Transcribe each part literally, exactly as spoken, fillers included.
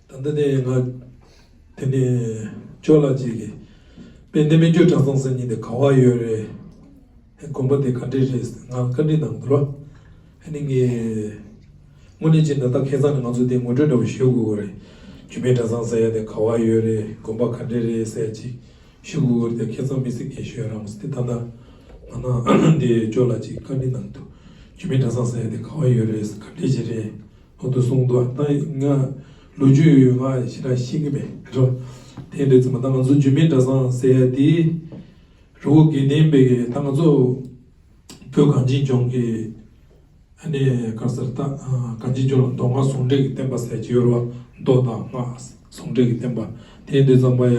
ད་ལྟ་དེ་ང་དེ་ནས་ཅོ་ལགས་ཅིག་གིས་དཔལ་ལྡན་སྨན་བཅོས་གྲྭ་ཚང་ཟེར་མཁན་དེ་ག་བ་ཡོད་རེད། དགོན་པ་དེ་ག་འདྲས་རེད། ང་བཀའ་འདྲི་གནང་འདུག་ལ། ཨ་ནི་ངས་དངོས་གནས་བྱས་ན་ད་ཁ་སང་ནས་ང་ཚོ་དེ་ངོ་སྤྲོད་འདྲ་བོ་ཞུ་དགོས་ཀྱི་རེད། འཇིགས་མེད་གྲྭ་ཚང་ཟེར་ཡ་དེ་ག་བ་ཡོད་རེད། དགོན་པ་ག་འདྲས་རེད་ཟེར་ཡ་ཅིག་ཞུ་དགོས་ཀྱི་རེད། དེ་ཁ་སང་མི་ཚེ་སྐྱེལ་ཞུ་ཡ་རང་མོ་དེ་ད་ལྟ་ང་ན་དེ་ཅོ་ལགས་ཅིག་བཀའ་འདྲི་གནང་འདུག་འཇིགས་མེད་གྲྭ་ཚང་ཟེར་ཡ་དེ་ག་བ་ཡོད་རེད། ག་འདྲས་ཅིག་རེད། ཨོ་དུ་གསུངས་འདུག་ད་ང་ལོ་རྒྱུས་ཡོད་ང་ཞེ་དྲག་ཤེས་ཀྱི་མེད་རོ། དེ་འདྲ་ཙམ་མ་ད་ང་ཚོ་འཇིགས་མེད་གྲྭ་ཚང་ཟེར་ཡ་དེ་རི་བོ་དགེ་ལྡན་པའི་གི་ད་ང་ཚོ་བོད་གངས་ཅན་ལྗོངས་ཀྱི་ཨ་ནི་ག་ཟེར་ད་གངས་ཅན་ལྗོངས་ལ་མདོ་སྔགས་ཟུང་འབྲེལ་གྱི་བསྟན་པ་ཟེར་གྱི་ཡོད་རེད་བ། མདོ་དང་སྔགས་ཟུང་འབྲེལ་གྱི་བསྟན་པ་དེ་འདྲ་ཙམ་པ་ཡ་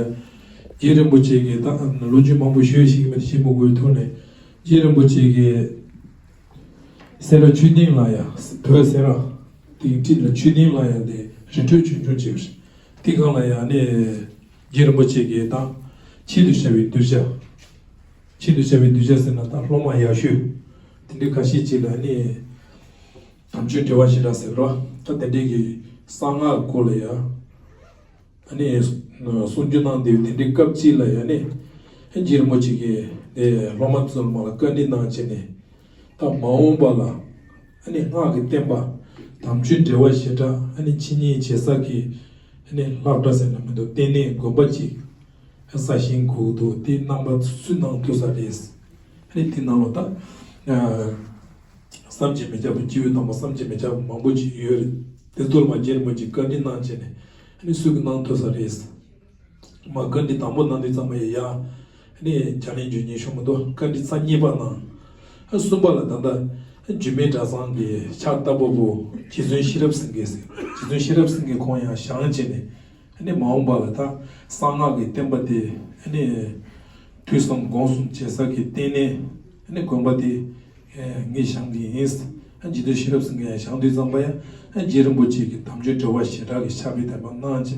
རྗེ་རིན་པོ་ཆེ་གི་ད་ལོ་རྒྱུས་མང་པོ་ཞུ་ཤེས་ཀྱི་མེད། ཤེས་མི་དགོས་ཐོག་ནས་རྗེ་རིན་པོ་ཆེ་གི་སེ་ར་ཆོས་སྡིངས་ལ་ཡ། བོད་སེ་ར་སྡིངས་ཁྲི་ལ་ཆོས་སྡིངས་ལ་ཡ་དེ་རི་ཁྲོད་ཆོས་འབྱུང་ཅེས་པ་རེད། དེ་སྒང་ལ་ཡ་ནི་རྗེ་རིན་པོ་ཆེ་གིས་ད་ཆེད་དུ་བྱ་བའི་གདུལ་བྱ། ཆེད་དུ་བྱ་བའི་གདུལ་བྱ་ཟེར་ན་ད་སློབ་མ་ཡག་ཤོས་དེ་འདྲའི་ཁ་ཤས་ཅིག་ལ་ནི་དམ་ཆོས་འགྲེལ་བ་ཞེ་དྲག་ཟེར་རོ། ད་དེ་འདྲའི་གི་གསང་སྔགས་སྐོར་ལ་ཡ། ཨ་ནི་གསུང་རྒྱུན་གནང་དེ་དེ་འདྲའི་སྐབས་གཅིག་ལ་ཡ་ནི་རྗེ་རིན་པོ་ཆེ་གིས་དེ་སློབ་མ་ཚོ་མ་ལ་བཀའ་འདྲི་གནང་བྱས་ནས་ད་མ་འོངས་པ་ལ་ཨ་ནི་སྔགས་ཀྱི་བསྟན་པ་དམ་ཆོས་འགྲེལ་བ་ཞེ་དྲག་ཨ་ནི་འཆད་ཉན་བྱེད་ས་གི་ཨ་ནི་སློབ་གྲྭ་ཟེར་ན་མི་འདུག་ལྟེ་གནས་དགོན་པ་གཅིག་གསར་བཞེངས་དགོས་འདུག་དེ་རྣམ་པ་སུས་གནང་ཐུབ་ས་རེད། ཨ་ནི་དེ་ནང་ལ་ད་བསམ་གྱིས་མི་ཁྱབ་པ་སྐྱེས་བུ་དམ་པ་བསམ་གྱིས་མི་ཁྱབ་པ་མང་པོ་ཅིག་ཡོད་རེད། དེ་ཚོར་མ་རྗེ་རིན་པོ་ཆེས་བཀའ་འདྲི་གནང་བྱས་ནས་ཨ་ནི་སུས་གནང་ཐུབ་ས་རེད། མ་བཀའ་འདྲི་དང་པོ་གནང་དུས་ཙམ་པ་ཡི་ཡ། ཨ་ནི་བྱ་ལན་བརྗོད་མཁན་ཤོང་མི་འདུག་བཀའ་འདྲི་ཚར་གཉིས་པ་གནང་། ཨ་གསུམ་པ་ལ་ད་ལྟ་འཇིགས་མེད་གྲྭ་ཚང་གི་ཕྱག་བཏབ་པ་པོ་རྗེ་བཙུན་ཤེས་རབ་སེང་གེ་ཟེར། རྗེ་བཙུན་ཤེས་རབ་སེང་གེ་ཁོང་ཡང་བཞེངས་བྱས་ནས་ཨ་ནི་མ་འོངས་པ་ལ་ད་གསང་སྔགས་ཀྱི་བསྟན་པ་དེ་ཨ་ནི་ཐོས་བསམ་སྒོམ་གསུམ་བྱེད་ས་གི་རྟེན་གནས་ཨ་ནི་དགོན་པ་དེ་ངས་བཞེངས་གི་ཡིན། རྗེ་བཙུན་ཤེས་རབ་སེང་གེ་ཡང་བཞེངས་དུས་ཙམ་པ་ཡང་རྗེ་རིན་པོ་ཆེ་གི་དམ་ཆོས་འགྲེལ་བ་ཞེ་དྲག་གི་ཕྱག་དཔེ་དེ་མར་གནང་བྱས་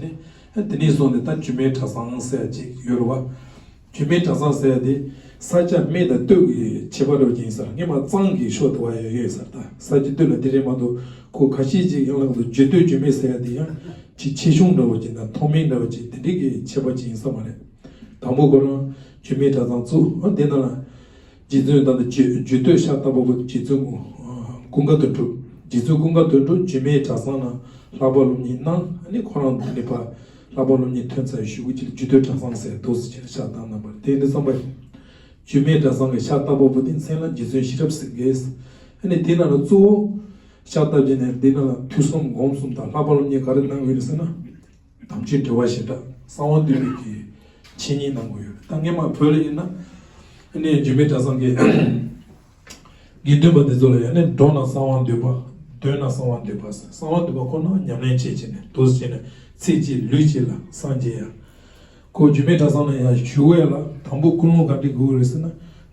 ནས་དེ་ནས་བཟུང་ནས་ད་འཇིགས་མེད་གྲྭ་ཚང་ཟེར་ཡ་ཅིག་ཡོད་རེད་བ། འཇིགས་མེད་གྲྭ་ཚང་ཟེར་ཡ་དེ་ས་སྐྱ་སྨད་དང་སྟོད་ཀྱི་ཁྱད་པར་འདྲ་བོ་ཅིག་ཡིན་ས་རེད། སྔོན་མ་གཙང་གི་ཕྱོགས་དེ་བ་ཡང་ཡོད་ས་རེད། ད་ས་སྐྱ་སྟོད་ལ་དེ་རེད་མ་གཏོགས་ཁོ་ཁ་ཤས་ཅིག་ཡང་ལ་གཏོགས་རྗེ་སྟོད་འཇིགས་མེད་ཟེར་ཡ་དེ་ཡང་ཅིག་ཆེ་ཆུང་འདྲ་བོ་ཅིག་དང་མཐོ་དམན་འདྲ་བོ་ཅིག་དེ་འདྲའི་གི་ཁྱད་པར་ཅིག་ཡིན་ས་མ་རེད། དང་པོ་ཁོ་རང་འཇིགས་མེད་གྲྭ་ཚང་བཙུགས། ཨ་དེ་ནང་ལ་རྗེ་བཙུན་ད་ལྟ་རྗེ་རྗེ་སྟོད་ཕྱག་བཏབ་པ་པོ་རྗེ་བཙུན་ཀུན་དགའ་དོན་གྲུབ། རྗེ་བཙུན་ཀུན་དགའ་དོན་གྲུབ་འཇིགས་མེད་གྲྭ་ཚང་ནང་ལྷག་པ་སློབ་གཉེར་གནང་། ཨ་ནི་ཁོ་རང་དེ་ནས་ཕར་ལྷག་པ་སློབ་གཉེར་ཐོན་ཚར་བའི་གཞུག་གུ་ཅིག་ལ་རྗེ་སྟོད་གྲྭ་ཚང་ཟེར་འདུག་ཟེར་བྱས་ནས་ཕྱག་བཏབ་གནང་བ་རེད། དེ་འདི་ཙམ་པ་རྗེ་བཙུན་འཇིགས་མེད་གྲྭ་ཚང་གི་ཕྱག་བཏབ་པ་པོ་དེ་མཚན་ལ་རྗེ་བཙུན་ཤེས་རབ་སེང་གེ། ཨ་ནི་དེ་ནང་ལ་གཙོ་བོ་ཕྱག་བཏབ་བྱས་ནས་དེ་ནང་ལ་ཐོས་བསམ་སྒོམ་གསུམ་དང་ལྷག་པ་སློབ་གཉེར་ག་རེ་གནང་ཡོད་ཟེར་ན། དམ་ཆོས་འགྲེལ་བ་ཞེ་དྲག་གསང་བ་འདུས་པའི་གི་འཆད་ཉན་གནང་དགོས་ཡོད། ད་སྔོན་མ་བོད་ལ་ཡིན་ན་ཨ་ནི་འཇིགས་མེད་གྲྭ་ཚང་གི་དགེ་འདུན་པ་དེ་ཚོ་ལ་ཡང་ནི་འགྲོ་ན་གསང་བ་འདུས་པ། སྡོད་ན་གསང་བ་འདུས་པ་ཟེར། གསང་བ་འདུས་པ་ཁོ་ན་ཉམས་ལེན་བྱེད་བྱས་ནས་འདུག་སེ་བྱས་ནས་ཚེ་གཅིག་ལུས་གཅིག་ལ་སངས་རྒྱས་ཡ། ཁོ་འཇིགས་མེད་གྲྭ་ཚང་ལ་ཡང་བཞུགས་ཡ་ལ་དང་པོ་ཀུན་སློང་ག་འདྲ་དགོས་རེད་ཟེར་ན།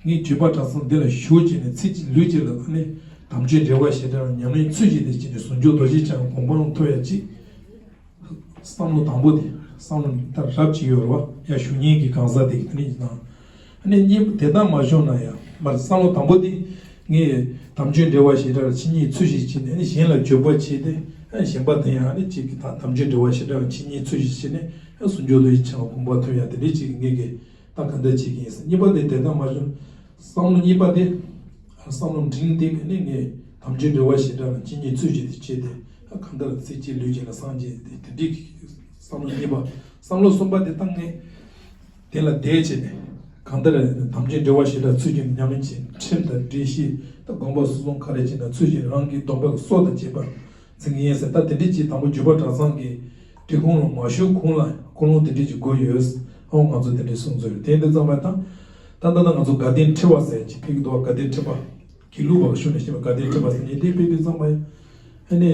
ངས་འཇིགས་མེད་གྲྭ་ཚང་འདི་ལ་བཞུགས་བྱས་ནས་ཚེ་གཅིག་ལུས་གཅིག་ལ་ཨ་ནི་དམ་ཆོས་འགྲེལ་བ་ཞེ་དྲག་ཉམས་ལེན་ཚུལ་བཞིན་དུ་བྱས་ནས་ཟུང་འཇུག་རྡོ་རྗེ་འཆང་གི་གོ་འཕང་ཐོབ་ཡ་གཅིག་བསམ་བློ་དང་པོ་དེ། བསམ་བློ་ད་རབ་ཅིག་ཡོད་རེད་བ། ཡ་བཞུགས་མཁན་གྱི་གང་ཟག་དེ་གི་དེ་ནས་ཡིན་ནའང་། ཨ་ནི་གཉིས་པ་དེ་ལྟར་མ་བྱུང་ན་ཡང་མར་བསམ་བློ་དང་པོ་དེ་ངས་དམ་ཆོས་འགྲེལ་བ་ཞེ་དྲག་ལ་འཆད་ཉན་ཚུལ་བཞིན་བྱས་ནས་ཨ་ནི་གཞན་ལ་བརྗོད་པ་བྱས་ཏེ་ཨ་ནི་གཞན་པ་དེ་ཡང་ཨ་ནི་གཅིག་གི་ད་དམ་ཆོས་འགྲེལ་བ་ཞེ་དྲག་ལ་འཆད་ཉན་ཚུལ་བཞིན་བྱས་ནས་ཨ་ཟུང་འཇུག་རྡོ་རྗེ་འཆང་གི་གོ་འཕང་ཐོབ་ཡ་དེ་འདྲའི་གཅིག་ངས་གི་ད་ག་འདྲ་བྱེད་ཀྱི་ཡིན་ཟེར། གཉིས་པ་དེ་དེ་ལྟར་མ་བྱུང་། བསམ་བློ་གཉིས་པ་དེ། བསམ་བློ་འབྲིང་དེ་ནི་ངས་དམ་ཆོས་འགྲེལ་བ་ཞེ་དྲག་ལ་འཆད་ཉན་ཚུལ་བཞིན་དུ་བྱས་ཏེ་གང་ལྟར་ཚེ་གཅིག་ལུས་གཅིག་ལ་སངས་རྒྱས་ཏེ་དེ་འདྲའི་བསམ་བློ་གཉིས་པ། བསམ་བློ་གསུམ་པ་དེ་ད་ངས་དེ་ལ་དད་བྱས་ནས་གང་ལྟར་དམ་ཆོས་འགྲེལ་བ་ཞེ་དྲག་ཚུལ་བཞིན་ཉམས་ལེན་བྱས། ཁྲིམས་དང་འགྲེལ་བཤད་དང་དགོངས་པ་གསུང་གསུམ་ག་རེ་བྱས་ན་ཚུལ་བཞིན་རང་གི་སྡོམ་པ་ལ་སྲོག་དང་བཅས་པ། འཛིན་གྱི་ཡིན་ཟེར། ད་དེ་འདྲའི་ཅིག་དང་པོ་འཇུག་པ་གྲྭ་ཚང་གི་སྒྲིག་ཁོངས་ལ་མ་ཞུགས་གོང་ལ་ཀུན་སློང་དེ་འདྲའི་ཅིག་དགོས་ཡོད། ཨོ་ང་ཚོ་དེ་འདྲའི་གསུང་ཚུལ་རེད། དེ་འདི་ཙམ་པ་དང་། ད་ལྟ་ད་ང་ཚོ་དགའ་ལྡན་ཁྲི་པ་ཟེར་ཅིག་ཕེབས་ཀྱི་འདུག་དགའ་ལྡན་ཁྲི་པ། དགེ་ལུགས་པ་ཤོད་ནས་བཤད་པ་དགའ་ལྡན་ཁྲི་པ་ཟེར་ནས་དེ་ཕེབས་དུས་ཙམ་པ་ཡང་ཨ་ནི།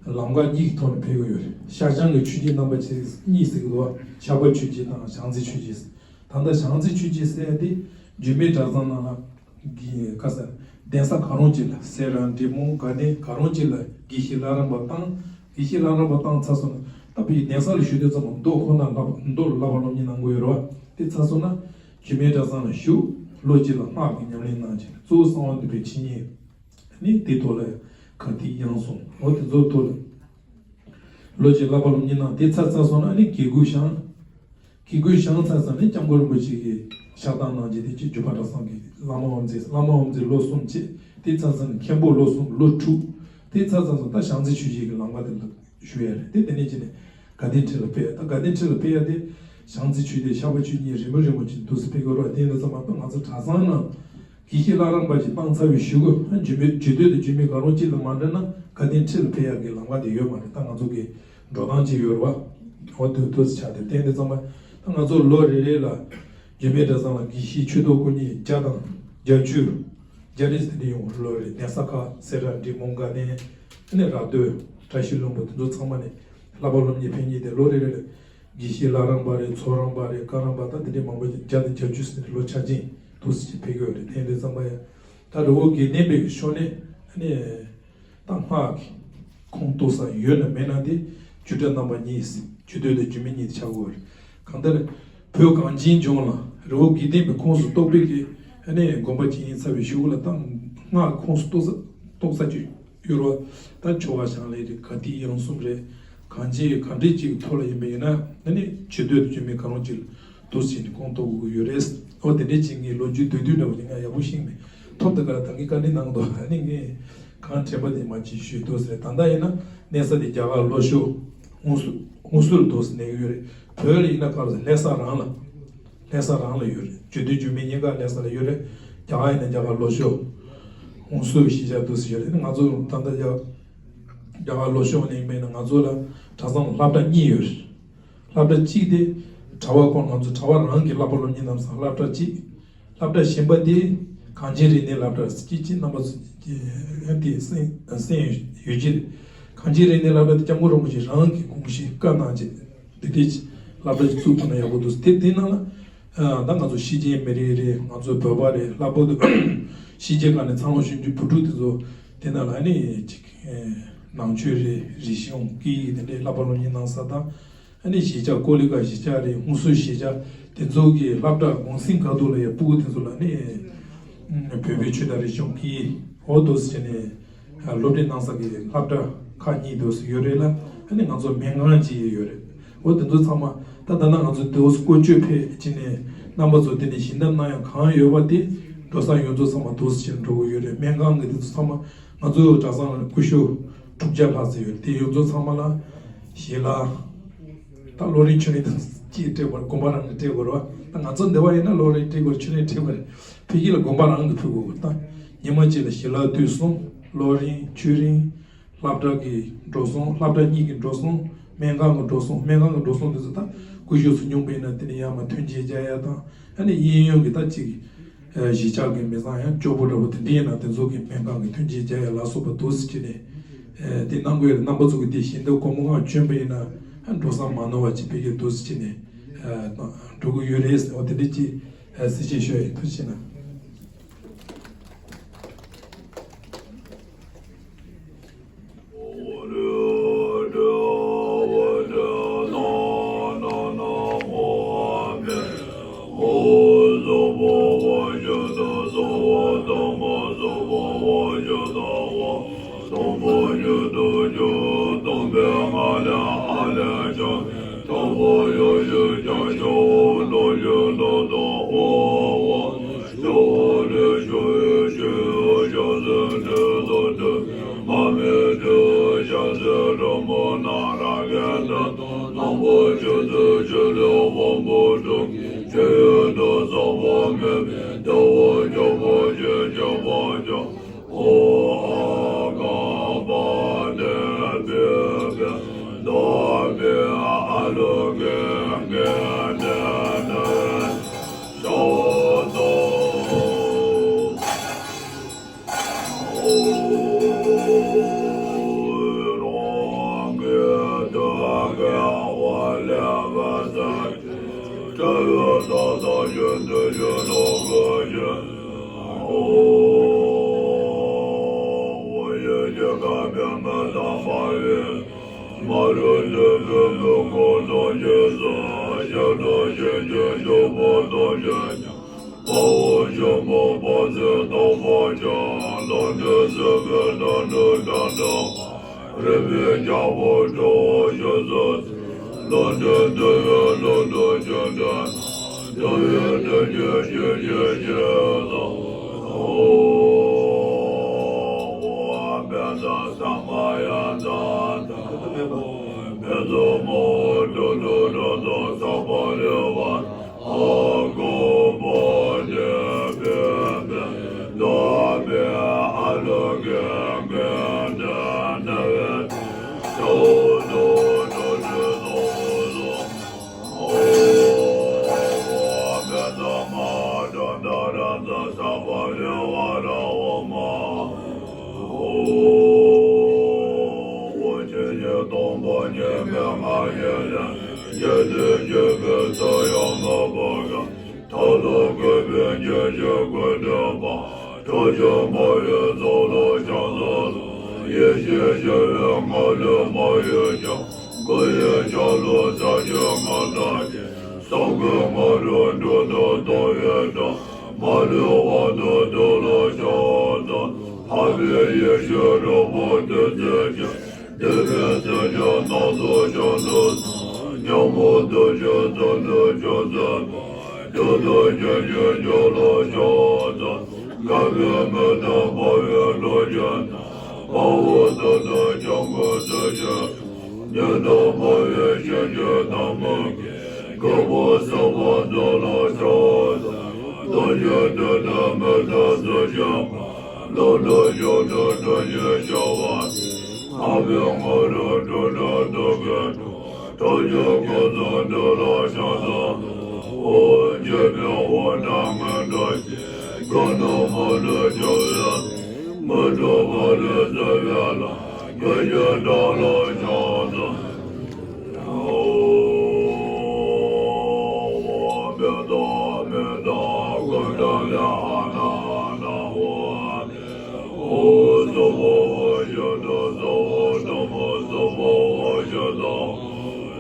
ལམ་ཁ་གཉིས་ཀྱི་ཐོག་ནས་ཕེབས་ཀྱི་ཡོད་རེད། ཤར་བྱང་གི་ཆོས་བརྒྱུད་རྣམ་པ་གཉིས་ཟེར་གྱི་འདུག་ཤར་པ་ཆོས་བརྒྱུད་དང་བྱང་རྩེ་ཆོས་བརྒྱུད། ད་ལྟ་བྱང་རྩེ་ཆོས་བརྒྱུད་ཟེར་ཡ་དེ་འཇིགས་མེད་གྲྭ་ཚང་ནང་ལ། གི་ཁ་ས་གདན་ས་གང་རུང་ཅིག་ལ་སེ་ར་འབྲས་སྤུངས་དགའ་ལྡན་གང་རུང་ཅིག་ལ་དགེ་བཤེས་བླ་རབས་པ་བཏང་། དགེ་བཤེས་བླ་རབས་པ་བཏང་ཚར་སོང་ན་ད་བོད་ཀྱི་གདན་ས་ལ་བཞུགས་དུས་ཙམ་པ་མདོ་ཁོ་ན་བསླབ་མདོ་ལ་བསླབ་པ་སློབ་གཉེར་གནང་དགོས་ཡོད་རེད་བ། དེ་ཚར་སོང་ན་འཇིགས་མེད་གྲྭ་ཚང་ལ་བཞུགས། ལོ་གཅིག་ལ་སྔགས་ཀྱི་ཉམས་ལེན་གནང་བྱས་གཙོ་བོ་གསང་བ་འདུས་པའི་འཆད་ཉན། ནི་དེ་ཐོག་ལ་གར་ཐིག་དབྱངས་གསུམ་འོ་དེ་ཚོའི་ཐོག་ལ། ལོ་གཅིག་བསླབ་པ་སློབ་གཉེར་གནང་། དེ་ཚར་ཚར་སོང་ན་ཨ་ནི་དགེ་བསྐོས་བཞེངས། དགེ་བསྐོས་བཞེངས་ཚར་ཚར་ནས་སྐྱབས་མགོན་རིན་པོ་ཆེ་གིས་ཕྱག་བཏང་གནང་རྗེས་དེ་ཅིག་འཇུ་པ་གྲྭ་ཚང་གི་བླ་མ་དབུ་མཛད། བླ་མ་དབུ་མཛད་ལོ་གསུམ་བྱས། དེ་ཚར་ཚར་ནས་མཁན་པོ་ལོ་གསུམ་ལོ་དྲུག་དེ་ཚར་ཚར་སོང་ད་བྱང་རྩེ་ཆོས་བརྒྱུད་ཀྱི་ལམ་ཁ་དེ་ལ་ཞུགས་ཡ་རེད། དེ་དེ་ནས་ཅི་ནས་དགའ་ལྡན་ཁྲི་ལ་ཕེབས་ཡ། ད་དགའ་ལྡན་ཁྲི་ལ་ཕེབས་ཡ་དེ་བྱང་རྩེ་ཆོས་སྡེ་ཤར་པ་ཆོས་གཉིས་རིན་པོ་རིན་པོ་ཆེ་འདུག་སེ་ཕེབས་དགོས་རེད་བ། དེ་ཡིན་དུས་ཙམ་པ་ད་ང་ཚོ་གྲྭ་ཚང་ནང་དགེ་བཤེས་བླ་རམས་པ་ཅིག་བཏང་ཚར་བའི་གཞུག་གུ་ཨ་འཇུ་མི་འཇུ་སྡོད་དང་འཇུ་མི་གང་རུང་གཅིག་ལ་མ་འདྲེས་ན་དགའ་ལྡན་ཁྲི་ལ་ཕེབས་ཡག་གི་ལམ་ཁ་དེ་ཡོད་མ་རེད། ད་ང་ཚོ་གི་འགྲོ་སྟངས་ཅིག་ཡོད་རེད་བ། འོ་དུ་དུ་ཆ་དེ་བསྟན་དེ་ཚང་མ་ད་ང་ཚོ་ལོ་རེ་རེ་ལ་འཇུ་མི་གྲྭ་ཚང་ལ་དགེ་བཤེས་ཆོས་ཐོག་སྐུ་ཉིད་བརྒྱ་དང་བརྒྱད་ཅུ་བརྒྱ་རེ་ཟིན་དེ་ཡོང་ལོ་རེ་གདན་ས་ཁག་སེ་ར་འབྲི་མོང་དགའ་ལྡན་ཨ་ནི་ར་སྟོད་བཀྲ་ཤིས་ལྷུན་པོ་དེ་ཚོ་ཚང་མ་ནས་བསླབ་པ་སློབ་གཉེར་ཕན་གཉིས་དེ་ལོ་རེ་རེ་ལ། དགེ་བཤེས་བླ་རམས་པ་རེད། ཚོགས་རམས་པ་རེད། བཀའ་རམས་པ་ད་དེ་འདྲའི་མང་པོ་ཅིག་བརྒྱ་དང་བརྒྱད་ཅུ་ཟིན་ལོ་ཆ་ཅན་དུ་ཟིན་ཅིག་ཕེབས་ཀྱི་ཡོད་རེད། དེ་འདྲའི་ཙམ་པ་ཡ་ད་རི་བོ་དགེ་ལྡན་པའི་ཤོ་ནས་ཨ་ནི་ད་སྔགས་ཀྱི་ཁུངས་གཏུགས་ས་ཡོད་ན་མེད་ན་དེ་རྒྱུད་གྲྭ་རྣམ་པ་གཉིས་ཟིན་རྒྱུད་སྟོད་དང་རྒྱུད་སྨད་གཉིས་དེ་ཆགས་ཀྱི་ཡོད་རེད། གང་ལྟར་བོད་གངས་ཅན་ལྗོངས་ལ་རི་བོ་དགེ་ལྡན་པའི་ཁོངས་སུ་གཏོགས་པའི་གི་ཨ་ནི་དགོན་པ་ཅིག་ཡིན་ཚར་བའི་གཞུག་ལ་ད་སྔགས་ཁོངས་སུ་གཏོགས་ས་གཏོགས་ས་ཅིག་ཡོད་རེད། ད་ཆོ་ག་བྱང་ལས་རེད། ག་ཏི་ཡང་གསུམ་རེད། གང་ཅི་གང་འདྲས་ཅིག་ཐོག་ལ་ཡིན་པ་ཡིན་ན་ཨ་ནི་ཇི་སྟོད་དུ་ཇི་མི་གང་རུང་ཅིག་འདུག་ཟེར་ནས་ཁོངས་གཏོགས་དགོས་ཀྱི་ཡོད་རེད། འོ་དེ་འདྲས་ཅིག་ངས་ལོ་རྒྱུས་བསྡུས་བསྡུས་འདྲ་བོ་ཅིག་ང་ཡག་པོ་ཤེས་མེད། ཐོབ་དེ་ག་ལ་ད་ངས་བཀའ་འདྲི་གནང་འདུག་ཨ་ནི་ངས་གང་དྲན་པ་དེ་མ་ཅིག་ཞུས་འདུག་ཟེར། ད་ལྟ་ཡིན་ན་གནས་ས་དེ་རྒྱ་གར་ལྷོ་ཕྱོགས་ཧུན་སུར་ཧུན་སུར་འདུག་ཟེར་གནས་ཀྱི་ཡོད་རེད། བོད་ལ་ཡིན་ན་ག་རེ་ཟེར་ལྷ་ས་རང་ལ། ལྷ་ས་རང་ལ་ཡོད་རེད། ཇི་སྟོད་ཇི་མི་གཉིས་ཀ་ལྷ་ས་ལ་ཡོད་རེད། རྒྱ་གར་ཡིན་ན་རྒྱ་གར་ལྷོ་ཕྱོགས་ཧུན་སུར་གཞིས་ཆགས་འདུག་སེ་ཡོད་རེད། ང་ཚོ་ད་ལྟ་རྒྱ་རྒྱ་གར་ལྷོ་ཕྱོགས་ནས་ཡིན་པ་ཡིན་ན་ང་ཚོ་ལ་གྲྭ་ཚང་སློབ་གྲྭ་གཉིས་ཡོད་རེད། སློབ་གྲྭ་གཅིག་དེ་གྲྭ་པ་ཁོང་ང་ཚོ་གྲྭ་པ་རང་གི་བསླབ་པ་སློབ་གཉེར་གནང་ས་སློབ་གྲྭ་གཅིག་སློབ་གྲྭ་གཞན་པ་དེ་གངས་ཅན་རིག་གནས་སློབ་གྲྭ་ཟེར་གྱི་ཅིག་རྣམ་པ་ཚོ་དེ་གསན་གསན་ཡོད་ཀྱི་རེད། གངས་ཅན་རིག་གནས་སློབ་གྲྭ་དེ་སྐྱབས་མགོན་རིན་པོ་ཆེ་རང་གི་དགོངས་གཞི་བཀའ་གནང་བྱས། འདི་འདྲའི་སློབ་གྲྭ་ཅིག་བཙུགས་ཐུབ་ན་ཡག་པོ་འདུག་དེ་དེ་ནང་ལ་ཨ་ད་ང་ཚོ་ཕྱི་རྒྱལ་མི་རིགས་རེད། ང་ཚོ་བོད་པ་རེད། ལྷག་པར་དུ་ཕྱི་རྒྱལ་ཁག་ནས་འཚར་ལོངས་བྱུང་རྒྱུ་བུ་ཕྲུག་དེ་ཚོ་དེ་ནང་ལ་ཨ་ནི་ཅིག་ནང་ཆོས་རེད། རིག་གཞུང་སྐད་ཡིག་དེ་འདྲའི་བསླབ་པ་སློབ་གཉེར་གནང་ས་དང་ཨ་ནི་གཞིས་ཆགས་ཀོ་ལི་གྷལ་གཞིས་ཆགས་རེད། ཧུན་སུར་གཞིས་ཆགས་དེ་ཚོ་གི་སློབ་གྲྭ་གུང་སེང་ཁ་ཐུག་ལ་ཡ་ཕྲུ་གུ་དེ་ཚོ་ལ་ཨ་ནི་བོད་པའི་ཆོས་དང་རིག་གཞུང་སྐད་ཡིག་འོ་འདུག་སེ་བྱས་ནས། སློབ་ཁྲིད་གནང་ས་གི་སློབ་གྲྭ་ཁག་གཉིས་འདུག་སེ་ཡོད་རེད་ལ། ཨ་ནི་ང་ཚོ་སྨན་ཁང་ཅིག་ཡོད་རེད། འོ་དེ་ཚོ་ཚང་མ་ད་ད་ལྟ་ང་ཚོ་འདུག་སེ་བཀོལ་སྤྱོད་ཕེབས་ཕྱིན་ནས་རྣམ་པ་ཚོ་དེ་ནས་ཞལ་འདེབས་གནང་ཡག་གང་ཡོད་པ་དེ་འགྲོ་ས་ཡོངས་རྫོགས་ཚང་མ་འདུག་སེ་བྱས་ནས་འགྲོ་གི་ཡོད་རེད། སྨན་ཁང་གི་དེ་ཚོ་ཚང་མ་ང་ཚོ་གྲྭ་ཚང་ལ་སྐུ་ཞབས་དྲུག་བརྒྱ་ལྷག་ཙམ་ཡོད་རེད། དེ་ཡོངས་རྫོགས་ཚང་མ་ལ་ཞལ་ལག་ད་ལོ་རིམ་ཆུ་ནས་ཅིག་སྤྲད་དགོས་རེད། དགོན་པ་རང་གིས་སྤྲད་དགོས་རེད་བ། ད་ང་ཚོ་འདི་བ་ཡིན་ན་ལོ་རིམ་སྤྲད་དགོས་རེད། ཆུ་ནས་སྤྲད་དགོས་རེད། ཕ་གི་ལ་དགོན་པ་རང་གིས་ཕུལ་དགོས་རེད། ད་ཉི་མ་གཅིག་ལ་ཞལ་ལག་དུས་གསུམ་ལོ་རིམ་ཆུ་རིམ་སློབ་གྲྭ་གི་འགྲོ་སོང་སློབ་གྲྭ་གཉིས་ཀྱི་འགྲོ་སོང་སྨན་ཁང་གི་འགྲོ་སོང་སྨན་ཁང་གི་འགྲོ་སོང་དེ་ཚོ་ད་སྐུ་ཞབས་ཚོ་སྙུང་པ་ཡིན་ན་དེ་ནས་ཡར་མར་ཐོན་སྐྱེད་རྒྱག་ཡ་དང་ཨ་ནི་གཡས་གཡོན་གྱི་ད་ཅིག་གཞིས་ཆགས་ཀྱི་མི་ཚང་ཡང་སྐྱོ་པོ་འདྲ་པོ་དེ་འདྲ་ཡིན་ན་དེ་ཚོ་གི་སྨན་ཁང་གི་ཐོན་སྐྱེད་རྒྱག་ཡ་ལ་སོགས་པ་འདུག་སེ་བྱས་ནས་དེ་གནང་དགོས་རེད། རྣམ་པ་ཚོ་གི་དེ་བཞིན་དུ་སྒོར་མོ་ལྔ་བྱོན་པ་ཡིན་ན་འགྲོ་སོང་མ་ནོར་བ་ཅིག་ཕ་གིར་འདུག་སེ་བྱས་ནས་འགྲོ་གི་ཡོད་རེད། འོ་དེ་འདྲ་ཅིག་གསལ་བཤད་ཞུ་ཡ་ཡིན། ཐུགས་རྗེ་གནང་། ལོ་འདྲེན་འདུལ་བའི་ལོ་འདྲེན་ཅི་འདྲེན་ན། འདུལ་བའི་དོན་གྱི་ཆོས་ཀྱི་རྗེས་སུ། ཨོ་བཛྲ་ས་མ་ཡ་ཛཿ། མེ་ཏོག་མང་པོ་དྲུག་ཅུ་རེ་དྲུག་ཚོགས་པ་རེ་བ། ཨ་དཀོན་པོ་ཆེ་ཕན་པའི་རྡོ་སྦིས་ཨ་ལུ་གི་མགོན་དེ་ནི་བས་ཏེ་ཞབས་ཏོག་ཏུ་ཚོགས་སུ། ཨོ་བཛྲ་མ་ཧཱ་དྲན་དྷ་ར་ཛ་ས་པ་རི་ཝཱ་ར་ཨོཾ། ཨོ་ཆོས་ཀྱི་སྟོང་པ་ཉིད་མན་ངག་ཡིན་ལས། རྒྱལ་སྲས་སྤྱོད་པའི་ཚུལ་ཡང་མི་འབོར་བའི། ཐབས་ལ་བཀོད་པའི་རྒྱལ་སྲས་བཀོད་སྒྲིག་པ། ཁྲོ་ཆུ་འབར་བའི་ཚོགས་ལ་ཕྱག་འཚལ་ལོ། ཡེ་ཤེས་ཞི་བའི་ངང་ལས་མ་གཡོས་ཀྱང་། སྐུ་ཡི་ཆ་ལུགས་རྩ་ཆེན་ངང་དག་ཅིང་། གསང་འཁོར་ལྔ་རུ་འགྲོ་དོན་རྟོགས་པའི་སྒྲ། མ་ལུས་དབང་དུ་འགྲོ་ལ་ཕྱག་འཚལ། འཕགས་པའི་ཡེ་ཤེས་རབ་འཕགས་བདུད་རྩི་ཅན། འདུས་པའི་མཚོན་ཆ་སྣ་ཚོགས་ཕྱག་འཚལ་ལོ། ཉོན་མོངས་དུག་ཤོག་རྩད་ནས་ཕྱག་འཚལ་ལོ། མཆོག་ཐུན་བཅུ་བཞི་མཆོག་ལ་ཕྱག་འཚལ། འགག་པའི་མུ་སྟེགས་འཕགས་པའི་གླུ་ཅན། དཔའ་བོ་ཏུ་ཏྲ་སྐྱབས་མགོན་ཚུལ་ཁྲིམས། ཉི་ཟླ་འབར་བའི་ཞིང་གི་ཐང་མ་གི། གུར་དཔོན་ཟིལ་པ་མཛོ་ལ་ཕྱག་འཚལ། རྡོ་རྗེ་དུད་འགྲོ་མི་ལྡན་གཟི་བྱད་པ། ཀླུ་སྒྲུབ་ཞབས་དྲུང་ཁྲོ་ཆུ་ཞི་བ། འཕགས་པའི་ལྔ་རུ་འགྲོ་དོན་རྟོགས་པའི་སྒྲ། ཁྲོ་ཆུ་སྐོར་ཚོགས་འགྲོ་ལ་ཕྱག་འཚལ་ལོ། འཇིགས་པའི་དབང་དྲག་ངན་འདྲེན་ཞིང་། རྒོད་ནག་མ་ལུས་འཇོམས་པའི། མི་འཁྲུགས་ཕ་རོལ་སེལ་བའི་ལྷ། སྐུ་ཞབས་དགྲ་ལ་ཕྱག་འཚལ་ལོ། ཨོཾ་མི་ལྡན་མི་ལྡན་ཀུན་འདུལ་ལྷ་ཨ་ནཱ་ཨ་ནཱ་ཧོ། ཨོཾ་གཙོ་བོ་དབང་ཕྱུག་དང་གཙོ་བོ་གཙོ་བོ་དབང་ཕྱུག་དང་།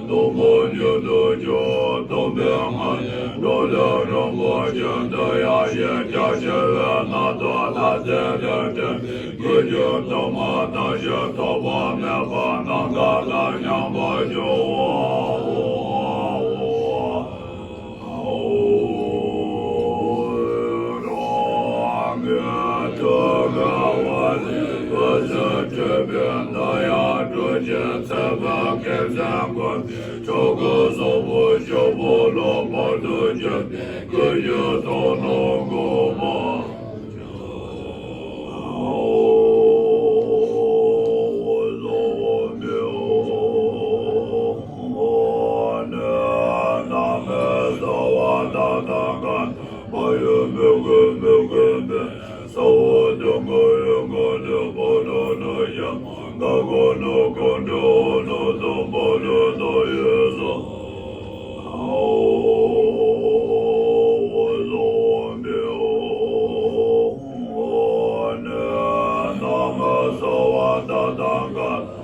སྟོང་པ་ཉིད་དུ་གྱུར་སྟོང་པའི་ངང་ལས་འགྲོ་ལས་རིན་པོ་ཆེ་འདི་ཡང་ཡིན། རྒྱ་ཆེ་བའི་རྣམ་རྟོག་ལྷ་སྲིན་ལས་འདས། སྐུ་གཅིག་ཐོག་མ་དང་ཕྱིན་ཐོགས་པ་མེད་པ་ནམ་མཁའ་དང་མཉམ་པར་གྱུར་པའོ། མ་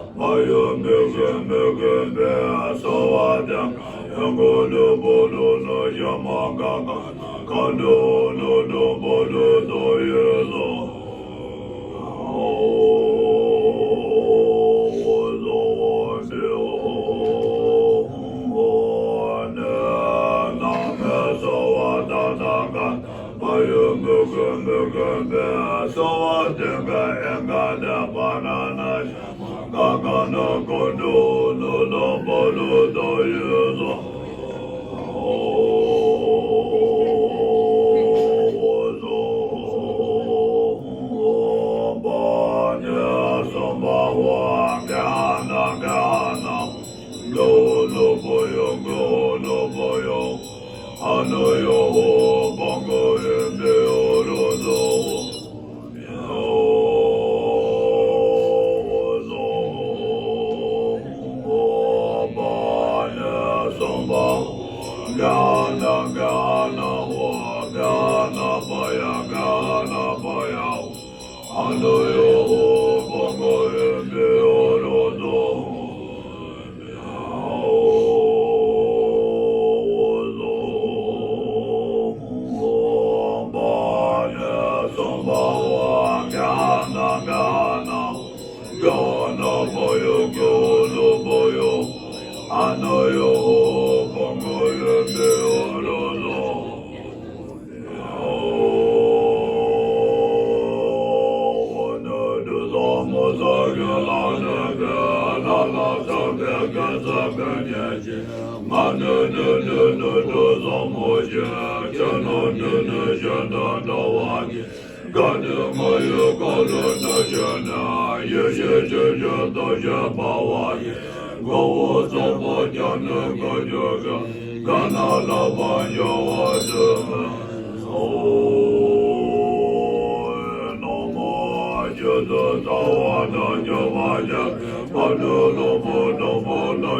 གཡོས་མི་གཡོ་མི་གཡོ་བའི་གསོལ་བ་འདེབས། ཡང་སྒོས་ལུས་པོ་ལུས་ནི་ཞིང་མ་འགགས་གང་། གང་འདུལ་ལུས་འདུལ་པོ་ལུས་འདུལ་ཡུལ་སོ། མ་གཡོས་མི་གཡོ་མི་གཡོ་བའི་གསོལ་བ་འདེབས། ཨིང་ག་དེ་བ་ར་ཎ་ཤ། ག་ག་ན་ཀོ་ཏུ་ནུ་ལོ་པོ་ལུ་ཏོ་ཡུ་ཟོ། ཀྱི་ཚོགས་ཀྱི་ཉེར་གཅིག་ང་ནི་ནི་ནི་ནི་དུ་བཟང་མོ་ཞིག་ཁྱེད་ནི་ནི་ནི་གཞན་དང་འདྲ་བ་ཉིད། ག་ནི་ང་ཡི་ག་ལུ་ནི་ཞེ་ན། ཡེ་ཤེས་ཆོས་ཀྱི་སྟོབས་ཀྱིས་འབར་བ་ཡི། མགོ་བོ་ཚོགས་པ་རྒྱ་ནི་མགོ་མཇུག་གི་ག་ན་ལ་བ་འཇོ་བ་དུ་མི། ཨོ། ནོ་མོ། རྒྱུ་དུ་ལྟ་བ་དང་འགྱུར་བ་ཡི། ཕ་ནུ་ལོ་མོ་ནོ་མོ་ནོ།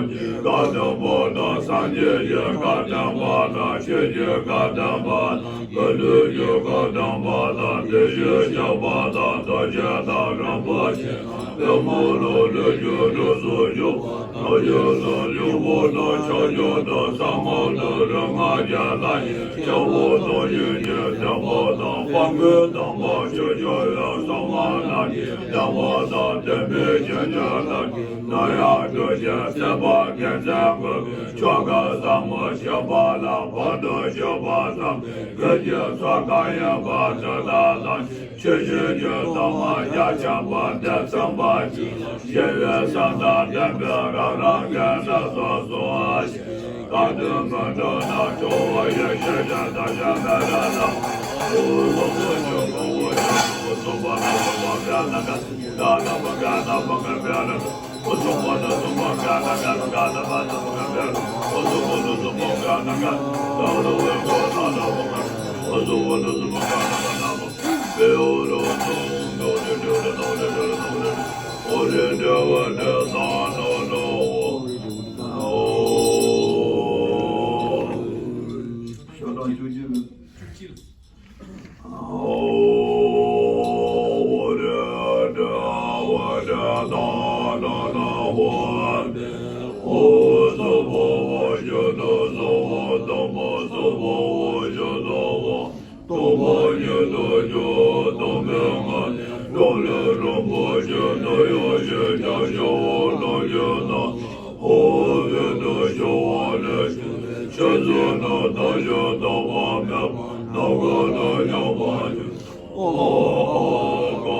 བཀའ་དམ་པ་དང་སངས་རྒྱས་ཀྱི་བཀའ་དམ་པ་དང་ཆོས་ཀྱི་བཀའ་དམ་པ་དང་། ཀུན་འདུས་ཀྱི་བཀའ་དམ་པ་དང་། དེ་བཞིན་གཤེགས་པ་དང་རྡོ་རྗེ་དང་རིན་པོ་ཆེ་དང་། དེ་མོ་ལ་ལུས་ཀྱི་གྲོགས་སུ་གྱུར་པ་དང་། རྒྱུ་དང་འབྱུང་པོ་དང་ཕྱག་རྒྱ་དང་ཟབ་མོ་དང་རིག་སྔགས་ཀྱི་ལྷ་ཡི་སྐྱེ་བོ་དང་། ཡུལ་གྱི་བདེན་པ་དང་། དཔལ་མགོན་དམ་པ་ཆོས་སྐྱོང་བའི་གསང་བ་རྣམས་ཀྱི་བདེན་པ་དང་། བདེན་པའི་རྒྱུ་ཉིད་ལ་ནི་ཡང་གྲོལ་ཞིང་སྲིད་པ་དགེ་མཚན་བཀོད་པའི་ཆོ་ག་ཟབ་མོ་བྱེད་པ་ལ་བར་དུ་གཅོད་པ་དང་། རྒྱུད་ཀྱི་ཚོགས་གང་ཡིན་པ་དེ་དག་དང་། ཆོས་བཞིན་གྱི་སྟོབས་མ་རྒྱ་ཆེན་པོ་དེ་ཚིམ་པར་བྱས་ལ། ཞི་བའི་སེམས་དང་ལྡན་པའི་རང་རང་གི་གནས་སུ་སོང་བ་ཞིག་བཀའ་དྲིན་མི་འགྲོ་ན་ཆུ་བོ་ཡེ་ཤེས་ཀྱི་ཚོགས་ཀྱི་མེ་རི་ལ། ཨོ་ལོ་ལོ་ཅོ་གོ་བོ་ཅོ་གོ་སོ་པ་ན་སོ་པ་ག་ན་ག་ད་ན་པ་ག་ན་པ་ག་མེ་རི་ལ། ཨོ་སོ་པ་ན་སོ་པ་ག་ན་ག་ན་ག་ན་པ་ན་པ་ག་མེ་རི་ལ། ཨོ་སོ་པ་ན་སོ་པ་ག་ན་ག་ད་ལོ་ཝེ་གོ་ན་ན་པ་ག་ཨོ་སོ་པ་ན་སོ་པ་ག་ན་ག་ན་པ། སྟོང་པ་ཉིད་དུ་གྱུར། སྟོང་པའི་ངང་ལས་སྒྲོན་མེ་རིན་པོ་ཆེ་སྣང་ཡང་ཞེས་བྱ་ཞི་བ་ལྷུན་གྱིས་གནས། ཧཱུྃ། ཡུལ་དུ་ཞི་བ་ལས་བྱུང་བའི་ཆུ་ཚོད་ནི་མཐའ་བཞི་དག་པ་མེད་པ་ནམ་མཁའ་དང་མཉམ་པར་གྱུར། ཨོ་ཧོ་ཀ་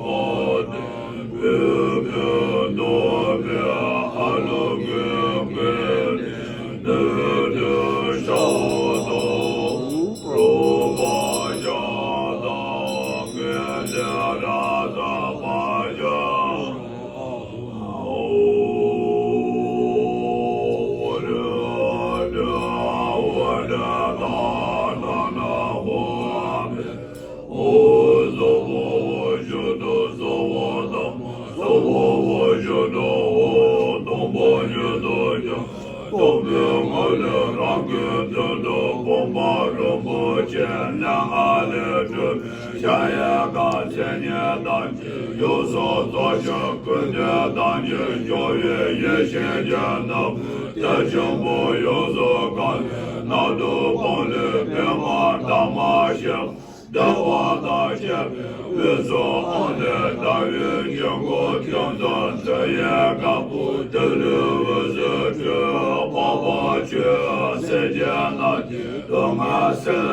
པ་ཏི། བོད་ཕན་འདོད་པའི་ཨ་ལུ་ངན་ངན་ནི་ནི་ཤ་དང་རུས་པ་ཤ་དང་ངན་ལས་ར་ས་མ་ཤ། ཨོ་ར་ར་བ་ར་ད་ན་ན་ཧོ་མེ། ཨོ་སྭ་བྷཱ་ཝ་ཤུདྡྷ་སྭ་བྷཱ་ཐརྨ་སྭ་བྷཱ་ཝ་ཤུདྡྷ་ཨོ། སྟོང་པ་ཉིད་དུ་གྱུར། སྟོང་པའི་ངང་ལས་རང་གི་མདུན་དུ་དགོངས་པ་རིན་པོ་ཆེ་སྣ་ལྔ་ལས་གྲུབ་པའི་ཕྱག་གཡས་སྐར་མཚན་ཉིད་དང་ཡུམ་སྲོག་རྩ་བཞི་ཀུན་ནས་དང་ནི་སྦྱོར་བའི་ཡེ་ཤེས་ཀྱི་ནོར་བུ་གཏེར་ཆེན་པོ་ཡུམ་སྲོག་གང་ལས་ནག་དུང་པང་ལས་པདྨ་འདབ་མ་བཞི། བདེ་བ་དང་བཅས་པའི་དབུས་སུ་ཨ་ནི་ཟླ་བའི་དཀྱིལ་འཁོར་ཁྱོན་བསྡོམས་མཐིང་གཡས་སྐམ་པོ་ཏི་ལི་འོད་ཟེར་འཕྲོས། འཕགས་པ་སྤྱན་རས་གཟིགས་རྣམས་ཀྱི་སྡུག་བསྔལ་སེལ་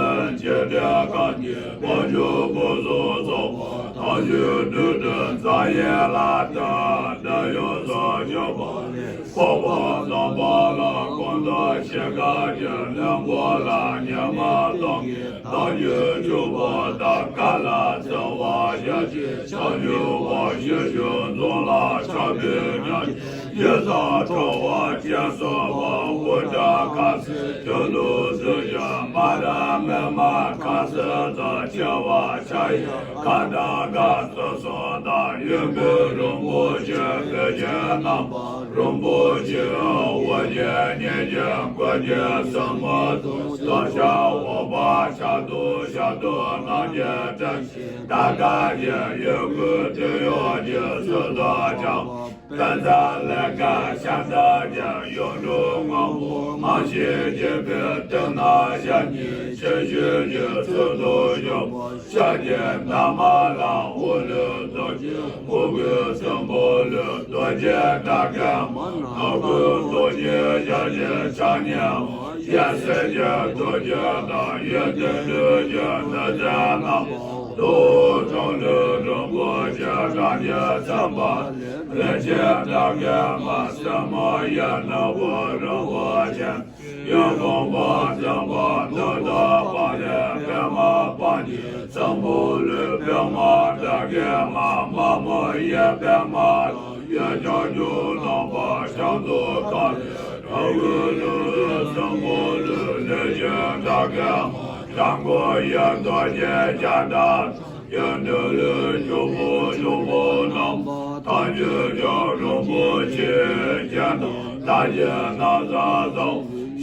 བྱེད་དེ་གང་གི་དཔལ་འབྱོར་ཕུན་སུམ་ཚོགས་པ་དང་ཆོས་འདུལ་དུ་མཛའ་ཡས་ལ་བསྟོད། འདི་ཡུམ་སྲོག་བཅུ་པ་ལས། འཕགས་པ་དམ་པ་ལ་སྐུ་མདོག་ཕྱེད་ཀ་གི་ལྷུན་པོ་ལ་ཉི་མ་སྟོང་གི་མདངས་ཀྱིས་ཕྱུག་པོ་དང་། མཁའ་ལ་ཚེར་བ་ཞལ་གཅིག་ཕྱག་གཉིས་པ། ཞལ་བཞི་འཛུམ་ལ་ཕྱག་དཔེ་ཉག་གཅིག་ཡིད་བཞིན་འཕྲོ་བ་ཅན་གསུམ་པ། དབུ་སྐྲ་དཀར་སེར་ཁྱོད་ལུས་རྩི་ཤིང་། མ་ར་མེ་མ་ཁ་སེར་དང་། མཆེ་བ་ཕྱག་གཡས་ཁ་དར་དཀར་ཚུལ་གསུམ་དང་། གཡོན་པས་རིན་པོ་ཆེ་བོད་ཀྱི་རྣམ་པ། རིན་པོ་ཆེའི་འོད་ཀྱིས་མཉེས་ཤིང་། གོས་ཀྱི་སེན་མོ་དང་། སྟག་ཤར་འོད་དཔག་ཕྱག་ཏུ་ཞབས་ཏོག་རྣམས་ཀྱིས་བཀྲ་ཤིས་དར་དཀར་གྱི། ཡི་གུ་དོན་ཡོད་ཀྱི་ཚུལ་དུ་བརྐྱང་བ། བཛྲ་ལི་ཀ་ཞབས་གདུབ་ཀྱི། གཡུང་དྲུང་སྔོན་པོ་རྨང་བཞི་བརྒྱད་པའི་སྟེང་ན་ཞལ་གཉིས་ཕྱི་བཤོལ་གྱི་ཚུལ་དུ་བཞུགས་པ། ཕྱག་གི་འདབ་མ་ལ་འོག་ལུས་རྡོ་རྗེ། མགུལ་གྱི་སྲིན་པོ་ལུས་རྡོ་རྗེ་དགྲ་བགེགས་མ། སྣ་ཁུང་རྡོ་རྗེ་ཞལ་གཅིག་ཕྱག་གཉིས་པ། ཞལ་གསེར་གྱི་རྡོ་རྗེ་དང་། ཡིད་བརྟན་ལུས་ཀྱི་ནུས་རྩལ་རྣམ་པ། རྡོ་རྗེ་རིན་པོ་ཆེ་བཀྲ་ཤིས་ཚེ་དཔག་མེད། རིན་ཆེན་དར་དཀར་མ་སེར་མོ་ཡི། ནོར་བུ་རིན་པོ་ཆེ་ཡི། གོང་བུ་སྲིན་པོ་གདུགས་དང་བག་ལེབ་པདྨ་དཔལ་གྱི་ཚོམ་བུ་ལུས། པདྨ་དར་དཀར་མ་དམར་མོ་ཡི། པདྨ་ཡི་ལྗང་གུ་ནག་པོ་ཞལ་དུ་ཁ་ལས། ཨ་ཝུ་ལུ་སྲིན་པོ་ལུས། ལུས་ཀྱི་དར་དཀར་མ་ལྗང་གུ་ཡི། རྡོ་རྗེ་རྒྱ་མཚོ་ཡི། འདི་ལུས་ཕྱུག་པོ་ཕྱུག་པོ་རྣམས། ཐམས་ཅད་ཀྱང་རིན་པོ་ཆེའི་རྒྱན་དང་། ལྷ་ཡི་ན་བཟའ་བཟའོ།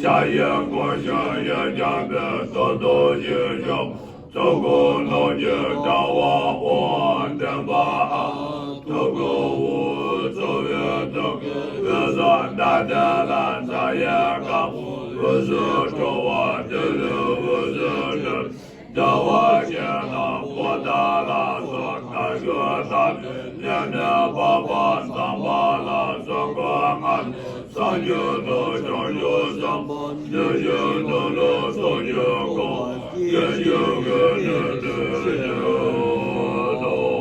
ཞྭ་ཡི་གོ་ཤ་ཡི། འཇམ་དཔལ་ཏོག་ཏོག་ཅན་ཞབས། གཙུག་གུ་ནོར་གྱི་དྲ་བ་འོད་ལྡན་པའམ། ཐུགས་ཀའི་དབུས་གཙོ་བོའི་ཐུགས་ཀའི་དབུས་སུ་ཟླ་གདན་ལ་ཚ་ཡི་དཀར་པོ་དབུས་སུ་ཁྲོ་བོ་ཏི་ལོའི་དབུས་སུ་སྒྲིབ། ཟླ་བ་གཞན་དང་པོ་ཏ་ལ་སོགས། རྟ་ཞོན་དང་ལས་ནི་འཕགས་པ་འཛོམས་པ་ལ་སོགས། སྐུ་ལྔ་སངས་རྒྱས་དང་བྱང་ཆུབ་སེམས་དཔའ་ཉེར་སྦྱོར་དུ་ལུ་ཚོགས་ཀྱི་གོ་འཕང་སྐྱེ་གཅིག་གི་ནི་ལུས་ཀྱི་དོན་དུ།